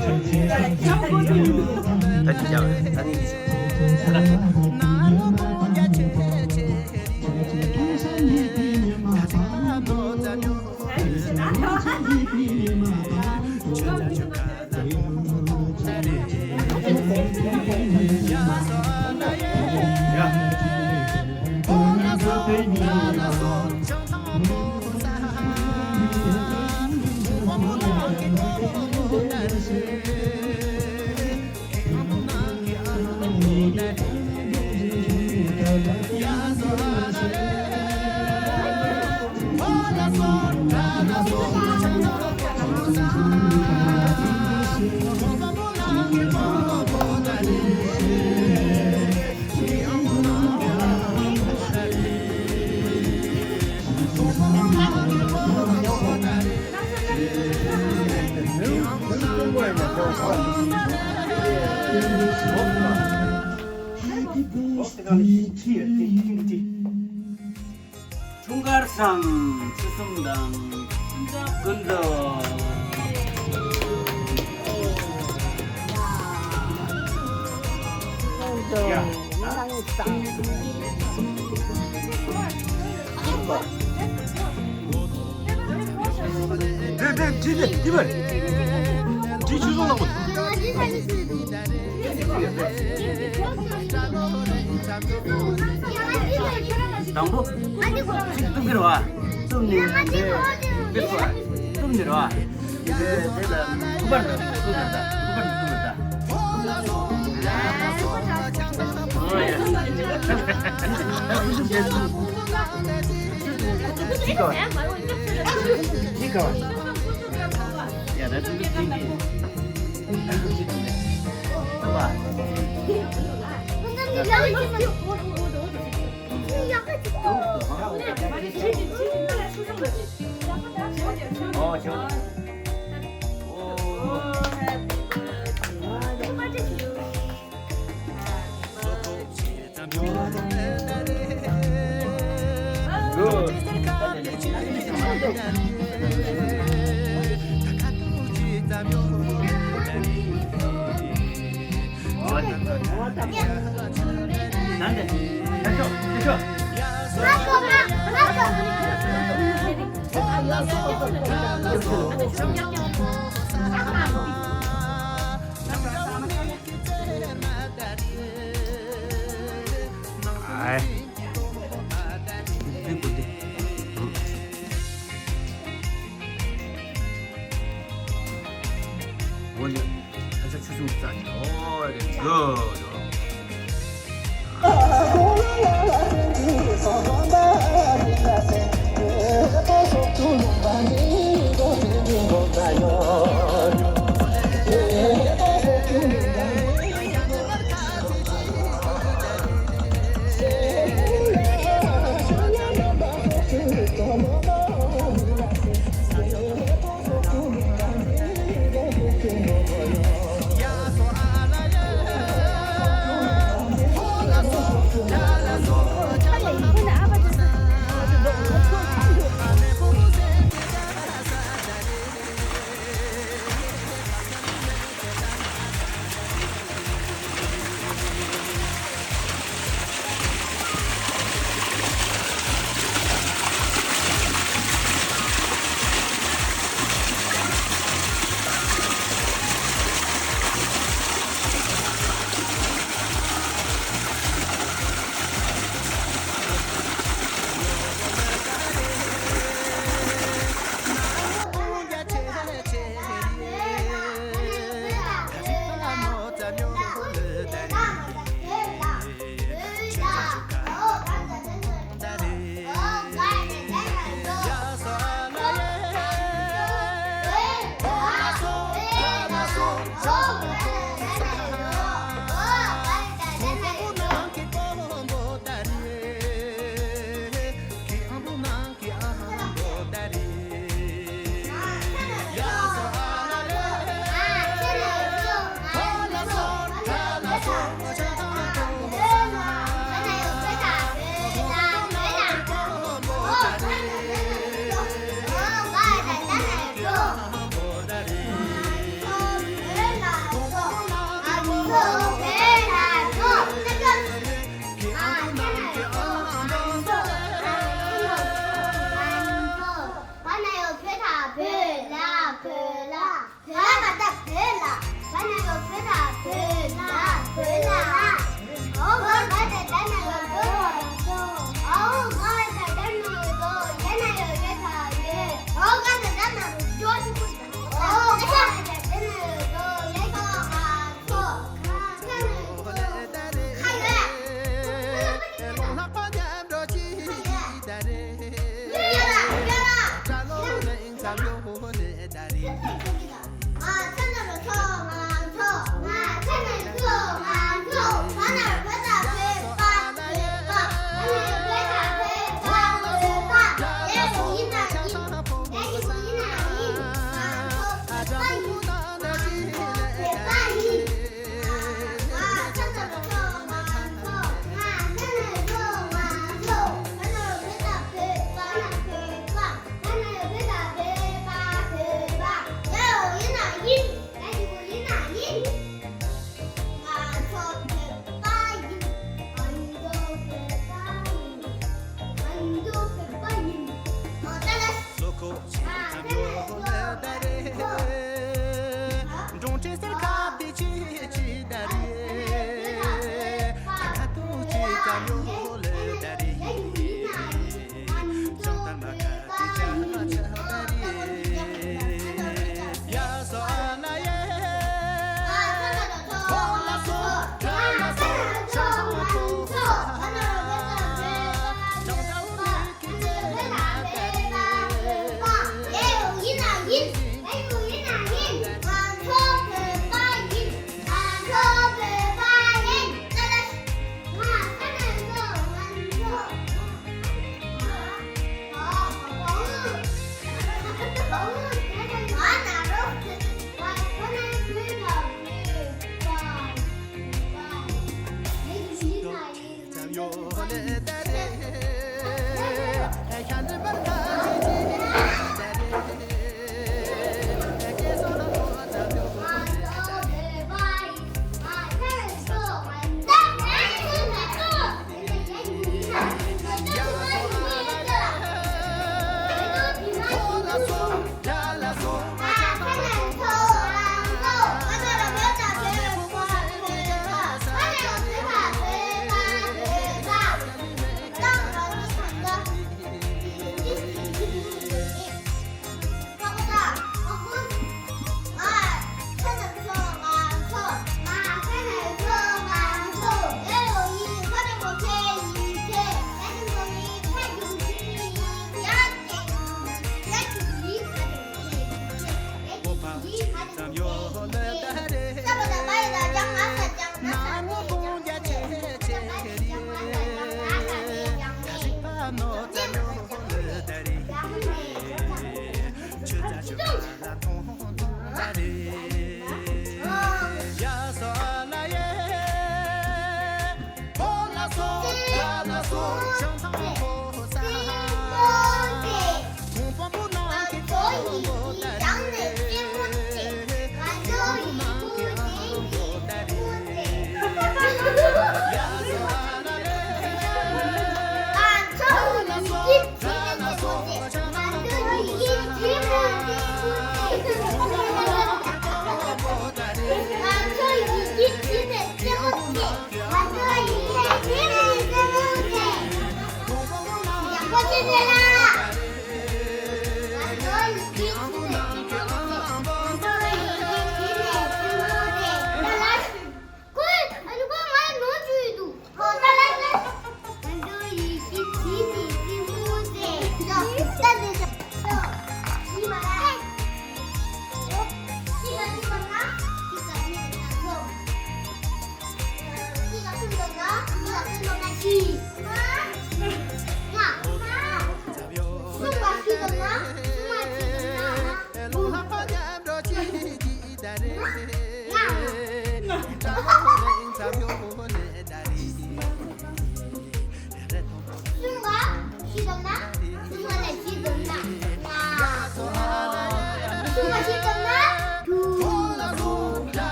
འཁྲུངས་སྐར་བཟང་ཆུ་གསུམ་དང་། ཀུན་ཏུ། ཀུན་ཏུ། རེད་རེད། དྲི་དེ་དྲི་བར། དྲི་ཆུ་སོང་ལ་མོ། དང་པོ། གཅིག་གཏུབ་ཀྱི་རེད་བ། གཏུབ་ནི་རེད། གཏུབ་ནི་རེད་བ། དེ་དེ་ལ་སྐུ་པར་དང་སྐུ་པར་དང་སྐུ་པར་དང་སྐུ་པར་དང་།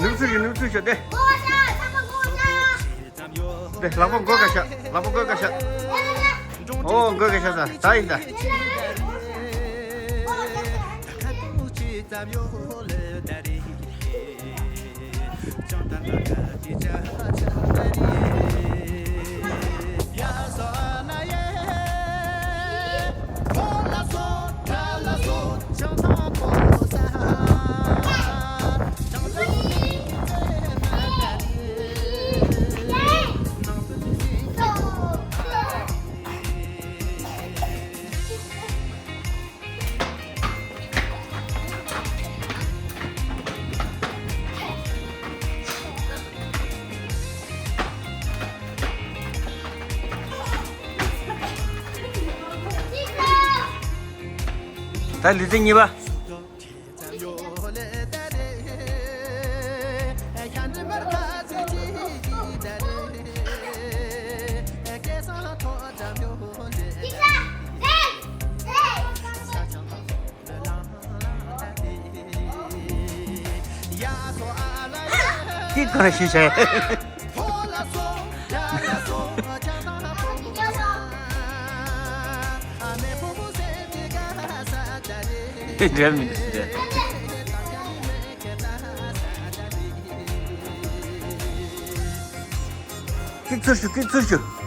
ནུབ་ཚུར་ཞུ། ནུབ་ཚུར་ཞུ་དེ། དེ་ལག་པ་མགོ་ག་ཤ། ལག་པ་མགོ་ག་ཤ། ཨོ་མགོ་ག་ཤ་ས། ད་ཡིན་ད། ད་ལི་ཙི་གཉིས་པ། ཏི་ག་ཤི་ཤ། འདྲ་མི་འདྲ། ཀིག་ཚུར་ཞུ། ཀིག་ཚུར་ཞུ།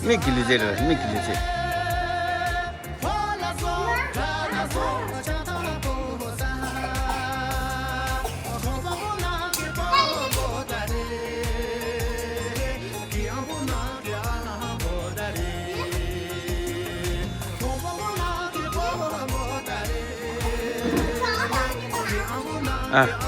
མིག་གི་ལི་ཟེར། མིག་གི་ལི་ཟེར། ཨ། 鄢榔，鄢榔。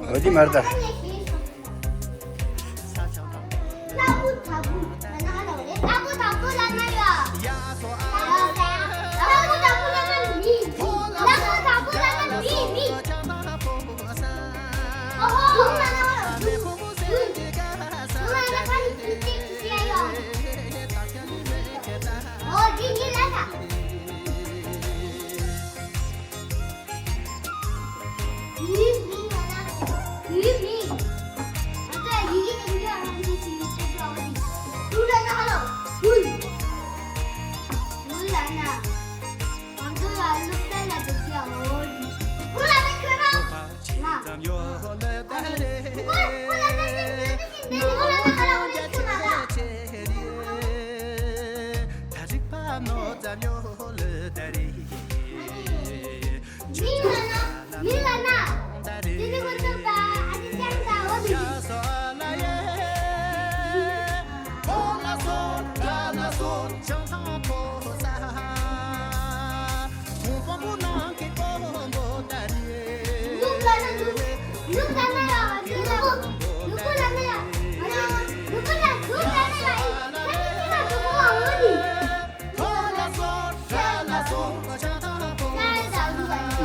འོ་དེ་མ་རེད་ད།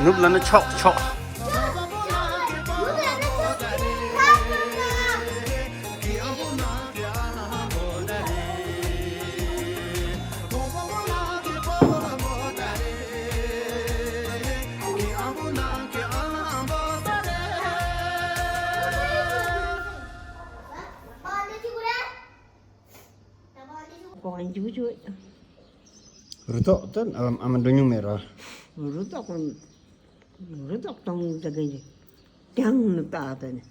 ནུབ་ལ་ནི་ཕྱོགས་ཕྱོགས། གོང་འཇུག་ཆུ། རུ་ཐོག་ཏུ་ཨ་མ་འགྲོ་མྱོང་མེད་ར། རུ་ཐོག་རུ་ཐོག་གཏོང་ད་གི་ཀྱང་ནི་ཏག་ཏག་ནི་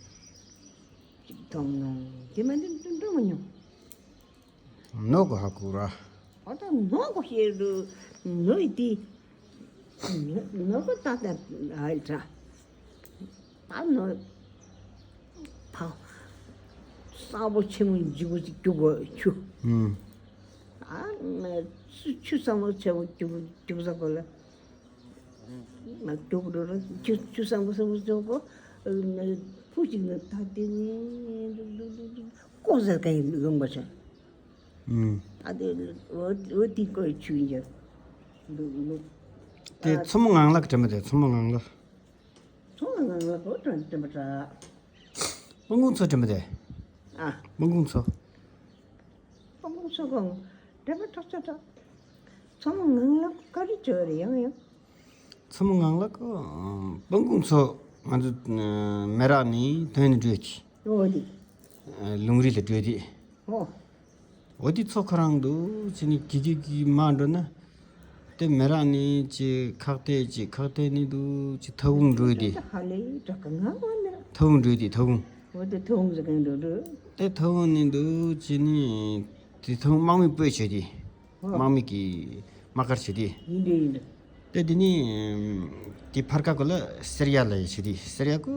གཏོང་མྱོང་། དེ་མ་འདི་འགྲོ་མ་མྱོང་། ནོ་གོ་ཧ་གོ་ར། ཨ་ད་ནོ་གོ་ཤེས་རུ་ནོ་ཡི་ཏི། ནོ་གོ་ཏག་ཏག་ཨ་ཡི་ཏྲ། ད་ནོ་ཕ་ས་བོ་ཆེན་མོ་འཇིགས་པོ་ཅིག་རྒྱུག་གོ་ཆུ། ཨུམ། ཨ་ཆུ་ཆུ་ས་བོ་ཆེན་མོ་རྒྱུག་རྒྱུག་ས་གོ་ལ། ང་རྒྱུག་རུ་རུ་ཆུ་ཆུ་ས་བོ་ས་བོ་ཆེན་མོ་གོ། ཕུ་ཅིག་ནི་ད་དེ་ནི་ལྐོག་ཟ་ག་ཡི་ལུང་པ་ཆེན། ཨུམ། ཨ་དེ་འོ་འོ་དེ་ཀོ་ཆུ་ཡིན་ཀྱང་། དེ་མཚོ་མོ་ངང་ལགས་དྲན་པ་དེ། མཚོ་མོ་ངང་ལགས། མཚོ་མོ་ངང་ལགས་འོ་དྲན་དྲན་པ་འདྲ། སྤང་གོང་མཚོ་དྲན་པ་དེ། ཨ། སྤང་གོང་མཚོ། སྤང་གོང་མཚོ་གང་དྲན་པ་ཏག་ཏག་ཏག་མཚོ་མོ་ངང་ལགས་ག་རེ་བྱོས་རེད་ཡང་ཡང་། མཚོ་མོ་ངང་ལགས་ཀྱི་སྤང་གོང་མཚོ་ང་ཚོ་མེ་རག་ནས་ཐོན་ནས་བྲོས་ཀྱི། འོ་དེ། ལུང་རིགས་ལ་བྲོས་དེ། འོ། འོ་དེ་མཚོ་ཁོ་རང་འདུག་ཅི་ནི་གི་གི་གི་མ་འགྲོ་ན། དེ་མེ་རག་ནས་ཅི་ཁག་ཏེ་ཅི་ཁག་ཏེ་ནི་འདུག་ཅི་ཐབ་ཁུང་བྲོས་དེ། ཧ་ལས་དྲག་གི་ང་བ་ནི། ཐབ་ཁུང་བྲོས་དེ་ཐབ་ཁུང་། འོ་དེ་ཐབ་ཁུང་ཟེར་མཁན་འགྲོ་འགྲོ། དེ་ཐབ་ཁུང་ནི་འདུག་ཅི་ནི། དེ་ཐབ་ཁུང་དམག་མི་སྤོས་བྱས་དེ། ཨོ། དམག་མི་གིས་དམག་སྒར་བྱས་ཏེ། ཡིན་འདྲ་ཡིན་འདྲ། དེ་དེ་ནས་དེ་ཕར་ཁ་ཁོ་ལ་སེར་ཡ་ལ་ཡ་བྱས་ཏེ། སེར་ཡ་ཁོ་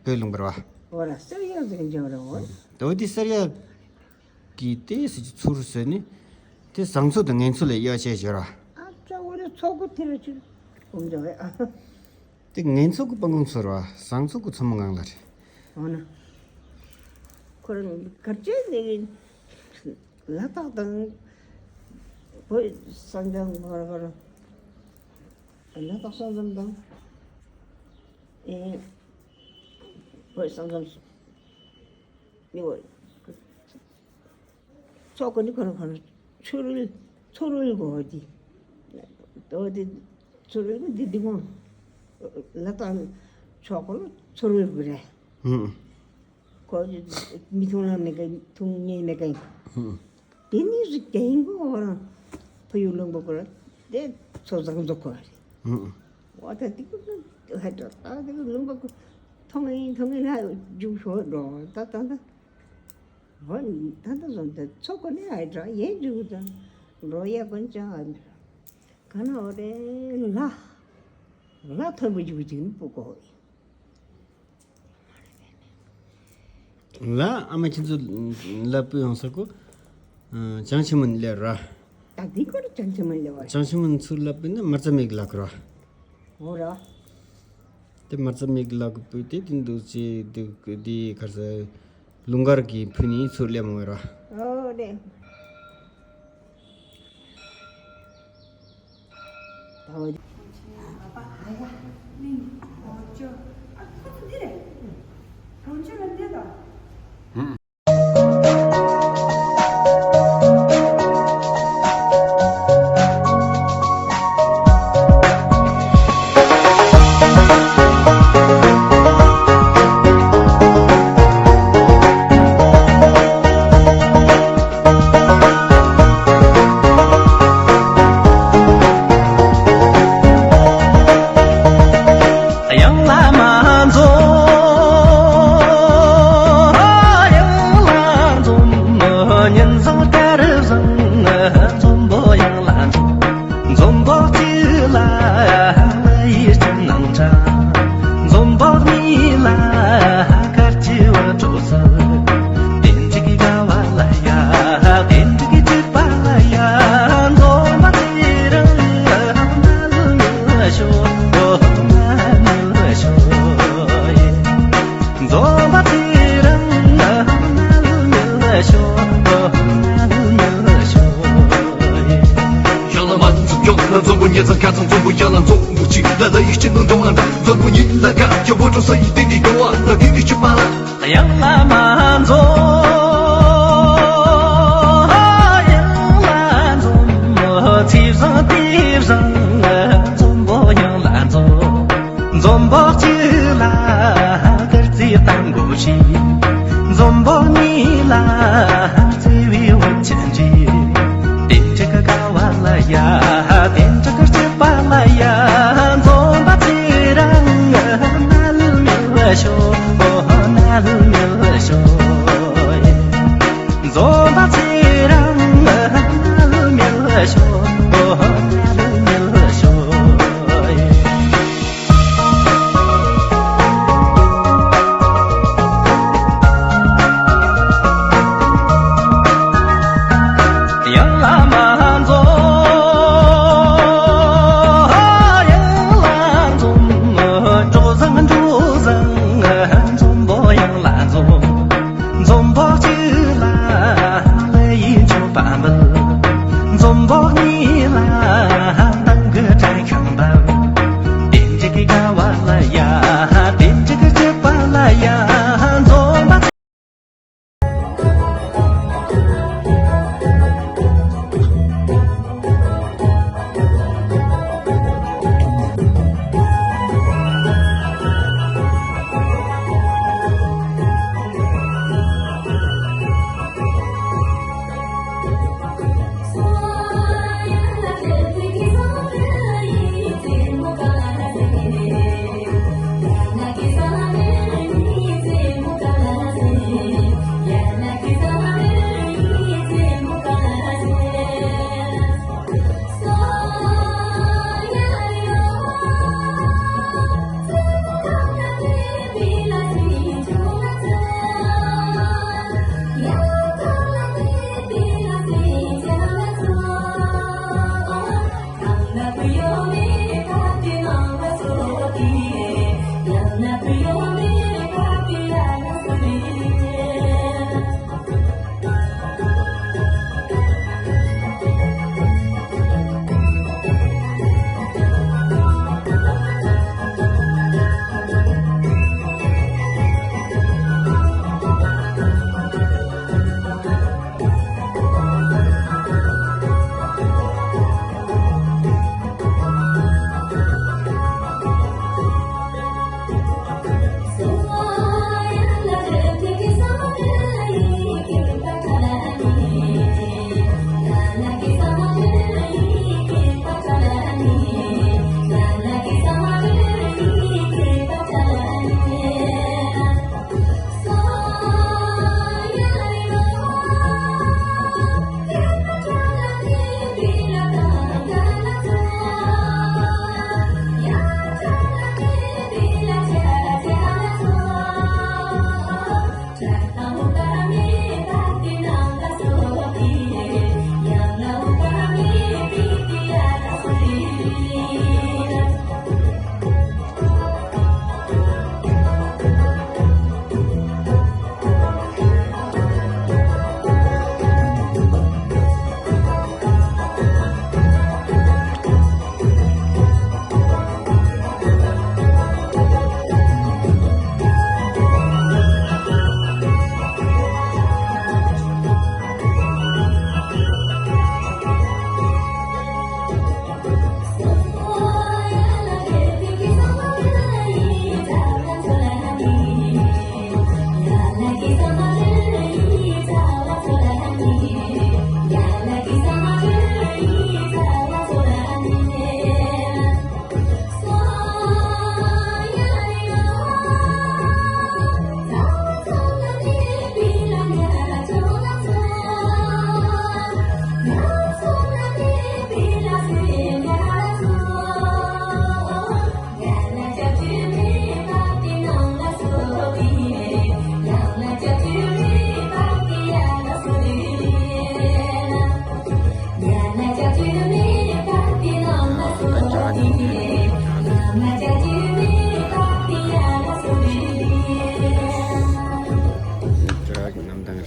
བོད་ལུང་པར་བ། ཨོ་ར་སེར་ཡ་ཟེར་མཁན་ཅང་ར་འོ། དེ་འོ་དེ་སེར་ཡ་གི་དེ་སྲིད་ཀྱི་ཚུར་ཟེར་ནས་དེ་བཟང་ཚོ་དང་ངན་ཚོ་ལ་ཡ་བྱས་བྱས་ར། ཨ་ཙ་འོ་ར་ཚོ་གོ་དེ་ར་ཅིག་ཨོ་འདྲ་བས་ཨ། དེ་ངན་ཚོ་གི་སྤང་གོང་མཚོ་ར་བཟང་ཚོ་གི་མཚོ་མོ་ངང་ལགས་རེད། འོ་ན། ཁོ་རང་གར་བྱས་ནས། ལ་དྭགས་དང་། བོད་ས་མཚམས་ཁོ་ར་ཁོ་ར། ལ་དྭགས་ས་མཚམས་དང་། ཨེ། བོད་ས་མཚམས། མི་འོ། ཚོ་གོ་ནི་ཁོ་ར་ཁོ་ར་ཚུར་རོལ་ཚུར་རོལ་གོ་དེ། དོ་དེ་ཚུར་རོལ་གོ་དེ་དེ་མོ། ལ་དྭགས་ཕྱོགས་གོ་ལ་ཚུར་རོལ་གོ་རེད། ཧུམ། ཁོ་མི་ཐུང་ལ་མེད་ག་ཐུང་ཉེ་མེད་ག་ཡིན། དེ་ནི་རིག་གན་གོ་རང་ཕ་ཡུལ་ལུང་པ་གོ་ར་དེ་ཚོ་བཟང་རྫོགས་གོ་རེད། འོ་ད་དེ་གོ་ཧ་ད་ད་དེ་གོ་ལུང་པ་གོ་ཐོང་ཡིན་ཐོང་ཡིན་ལ་རྒྱུག་ཤོར་འགྲོ་ད་ད་ད། འོ་ད་ད་བཟོ་ད་ཚོ་གོ་ནི་ཨ་ད་ཡེ་རྒྱུག་ད་འགྲོ་ཡ་གོན་ཅང་ཨ་ག་ན་འོ་རེད་ལ་ལ་ཐོན་པ་རྒྱུག་ཅིག་ནི་སྤུ་གོ། ལ་ཨ་མ་ཁྱེད་ཚོ་ལ་སྤུ་ཡོང་ས་གོ། བྱང་ཆེན་མོ་ནས་སླེབས་ར། ད་འདི་སྐོར་བྱང་ཆེན་མོ་ནས་སླེབས་པ། བྱང་ཆེན་མོ་ནས་ཚུར་ལ་སྤུ་ན་མ་རྩ་མེད་ཀྱི་ལ་ཁོ་ར། འོ་ར། དེ་མ་རྩ་མེད་ཀྱི་ལ་ཁོ་སྤུ་དེ་དེ་འདུག་ཅེས་འདུག་དེ་གར་ས་ལུང་གར་གྱི་ཕུ་ནས་ཚུར་སླེབས་མོ་ར། འོ་རེད། འཛོམས་པོ་གཅིག་ལ་ལ་ཡིད་ཀྱི་ནང་གྲངས། འཛོམས་པོ་གཉིས་ལ་སྐར་གྱི་འོད་འཕྲོ་སོང་། དེ་འགྲིག་དགའ་བ་ལ་ཡ། དེ་འགྲིག་སྐྱིད་པ་ལ་ཡ། འཛོམས་པ་དེ་རང་ལ་ལ་ཤོ། ལ་ལ་ཤོ། འཛོམས་པ་དེ་རང་ན་ལ་མི་ལ་ཤོ། ན་ལ་མི་ལ་ཤོ། ཡང་ལ་མ་འཛོམས་ཡང་ལ་འཛོམས་པོ་ཉེ་ཚང་ཁ་ཚང་འཛོམས་པོ་ཡང་ལ་འཛོམས་པོ་གཅིག་ལ་ལ་ཡིད་ཆེས་ནང་འདྲ་བ་འདྲ་འཛོམས་པོ་ཡིན་ལ་ག་ཡོ་བོ་འགྲོ་ས་ཡི་དེ་འདི་འགྲོ་བ་ལ་དེ་འདི་ཆུ་པ་ལ། ཡང་ལ་མ་འཛོམས་ཡང་ལ་འཛོམས་ཚེ་བཟང་དེ་བཟང་འཛོམས་པོ་ཡང་ལ་འཛོམས། འཛོམས་པོ་གཅིག་ལ་སྐར་རྩིས་གཏམ་དགོས་ཤིང་། འཛོམས་པོ་གཉིས་ལ་བརྩེ་བའི་འོད་ཆེན་གྱིས། དེ་འཕྲལ་གྱི་དགའ་བ་ལ་ཡ། དེ་འཕྲལ་གྱི་སྐྱིད་པ་ལ་ཡ། འཛོམས་པ་ཚེ་རིང་ན་ལུ་མི་ལ་ཤོ། ན་ལུ་མི་ལ་ཤོ། འཛོམས་པ་ཚེ་རིང་ན་ལུ་མི་ལ་ཤོ། ན་ལུ་མི་ལ་ཤོ།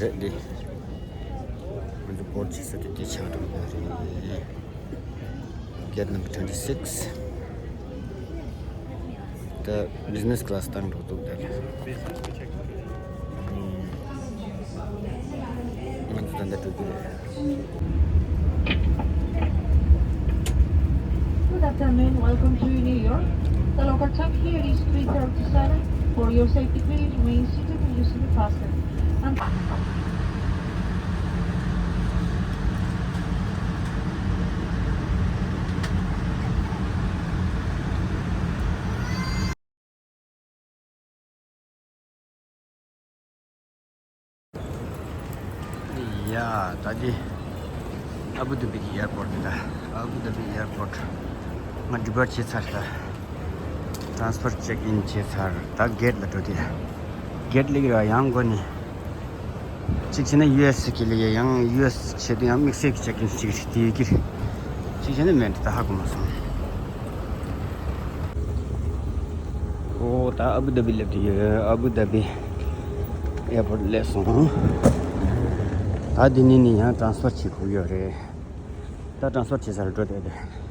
རེད་འདི། ང་ཚོ་བོར་ཌ་བྱེད་ས་དེ་དེ་ཆགས་འགྲོ་གི་རེད། Gate number twenty six. ད་བི་ཛི་ནེ་སི་ཀི་ལ་སི་བཏང་འགྲོ་འདུག་ད་ལ། ང་ཚོ་ད་ལྟ་འགྲོ་གི་རེད། Good afternoon. Welcome to New York. The local time here is three thirty-seven. For your safety, please remain seated and use the fasten. And ཡ། ད་འདི་ཨ་བུ་དྷ་བི་གི་ཨེར་པོར་འདི། ད་ཨ་བུ་དྷ་བི་ཨེར་པོར་ང་ཌི་པར་ཊ་བྱས་ཚར། ད་ཊ་རན་སི་ཕར་ཅེག་ཨིན་བྱས་ཚར། ད་གེ་ཊ་ལ་འགྲོ་དེ། གེ་ཊ་སླེབས་ར་ཡང་སྒོ་ནས། གཅིག་བྱས་ན་ཡུ་ཨེས་གི་ལ་ཡ་ཡང་ཡུ་ཨེས་བྱས་དུས་ཡང་དམིགས་བསལ་གྱི་ཅེག་ཨིན་ཅིག་རེད་དེ་ཡི་གེ་རེད། གཅིག་བྱས་ན་མེད་འདི་ད་ཧ་གོ་མ་སོང་། ཨོ་ད་ཨ་བུ་དྷ་བི་སླེབས་དུས་ཡོད། ཨ་བུ་དྷ་བི་ཨེར་པོར་སླེབས་སོང་། ད་འདི་ནས་ནི་ཡང་ཊ་རན་སི་ཕར་བྱེད་དགོས་ཡོད་རེད། ད་ཊ་རན་སི་ཕར་བྱེད་ས་ལ་འགྲོ་བསྡད་དེ།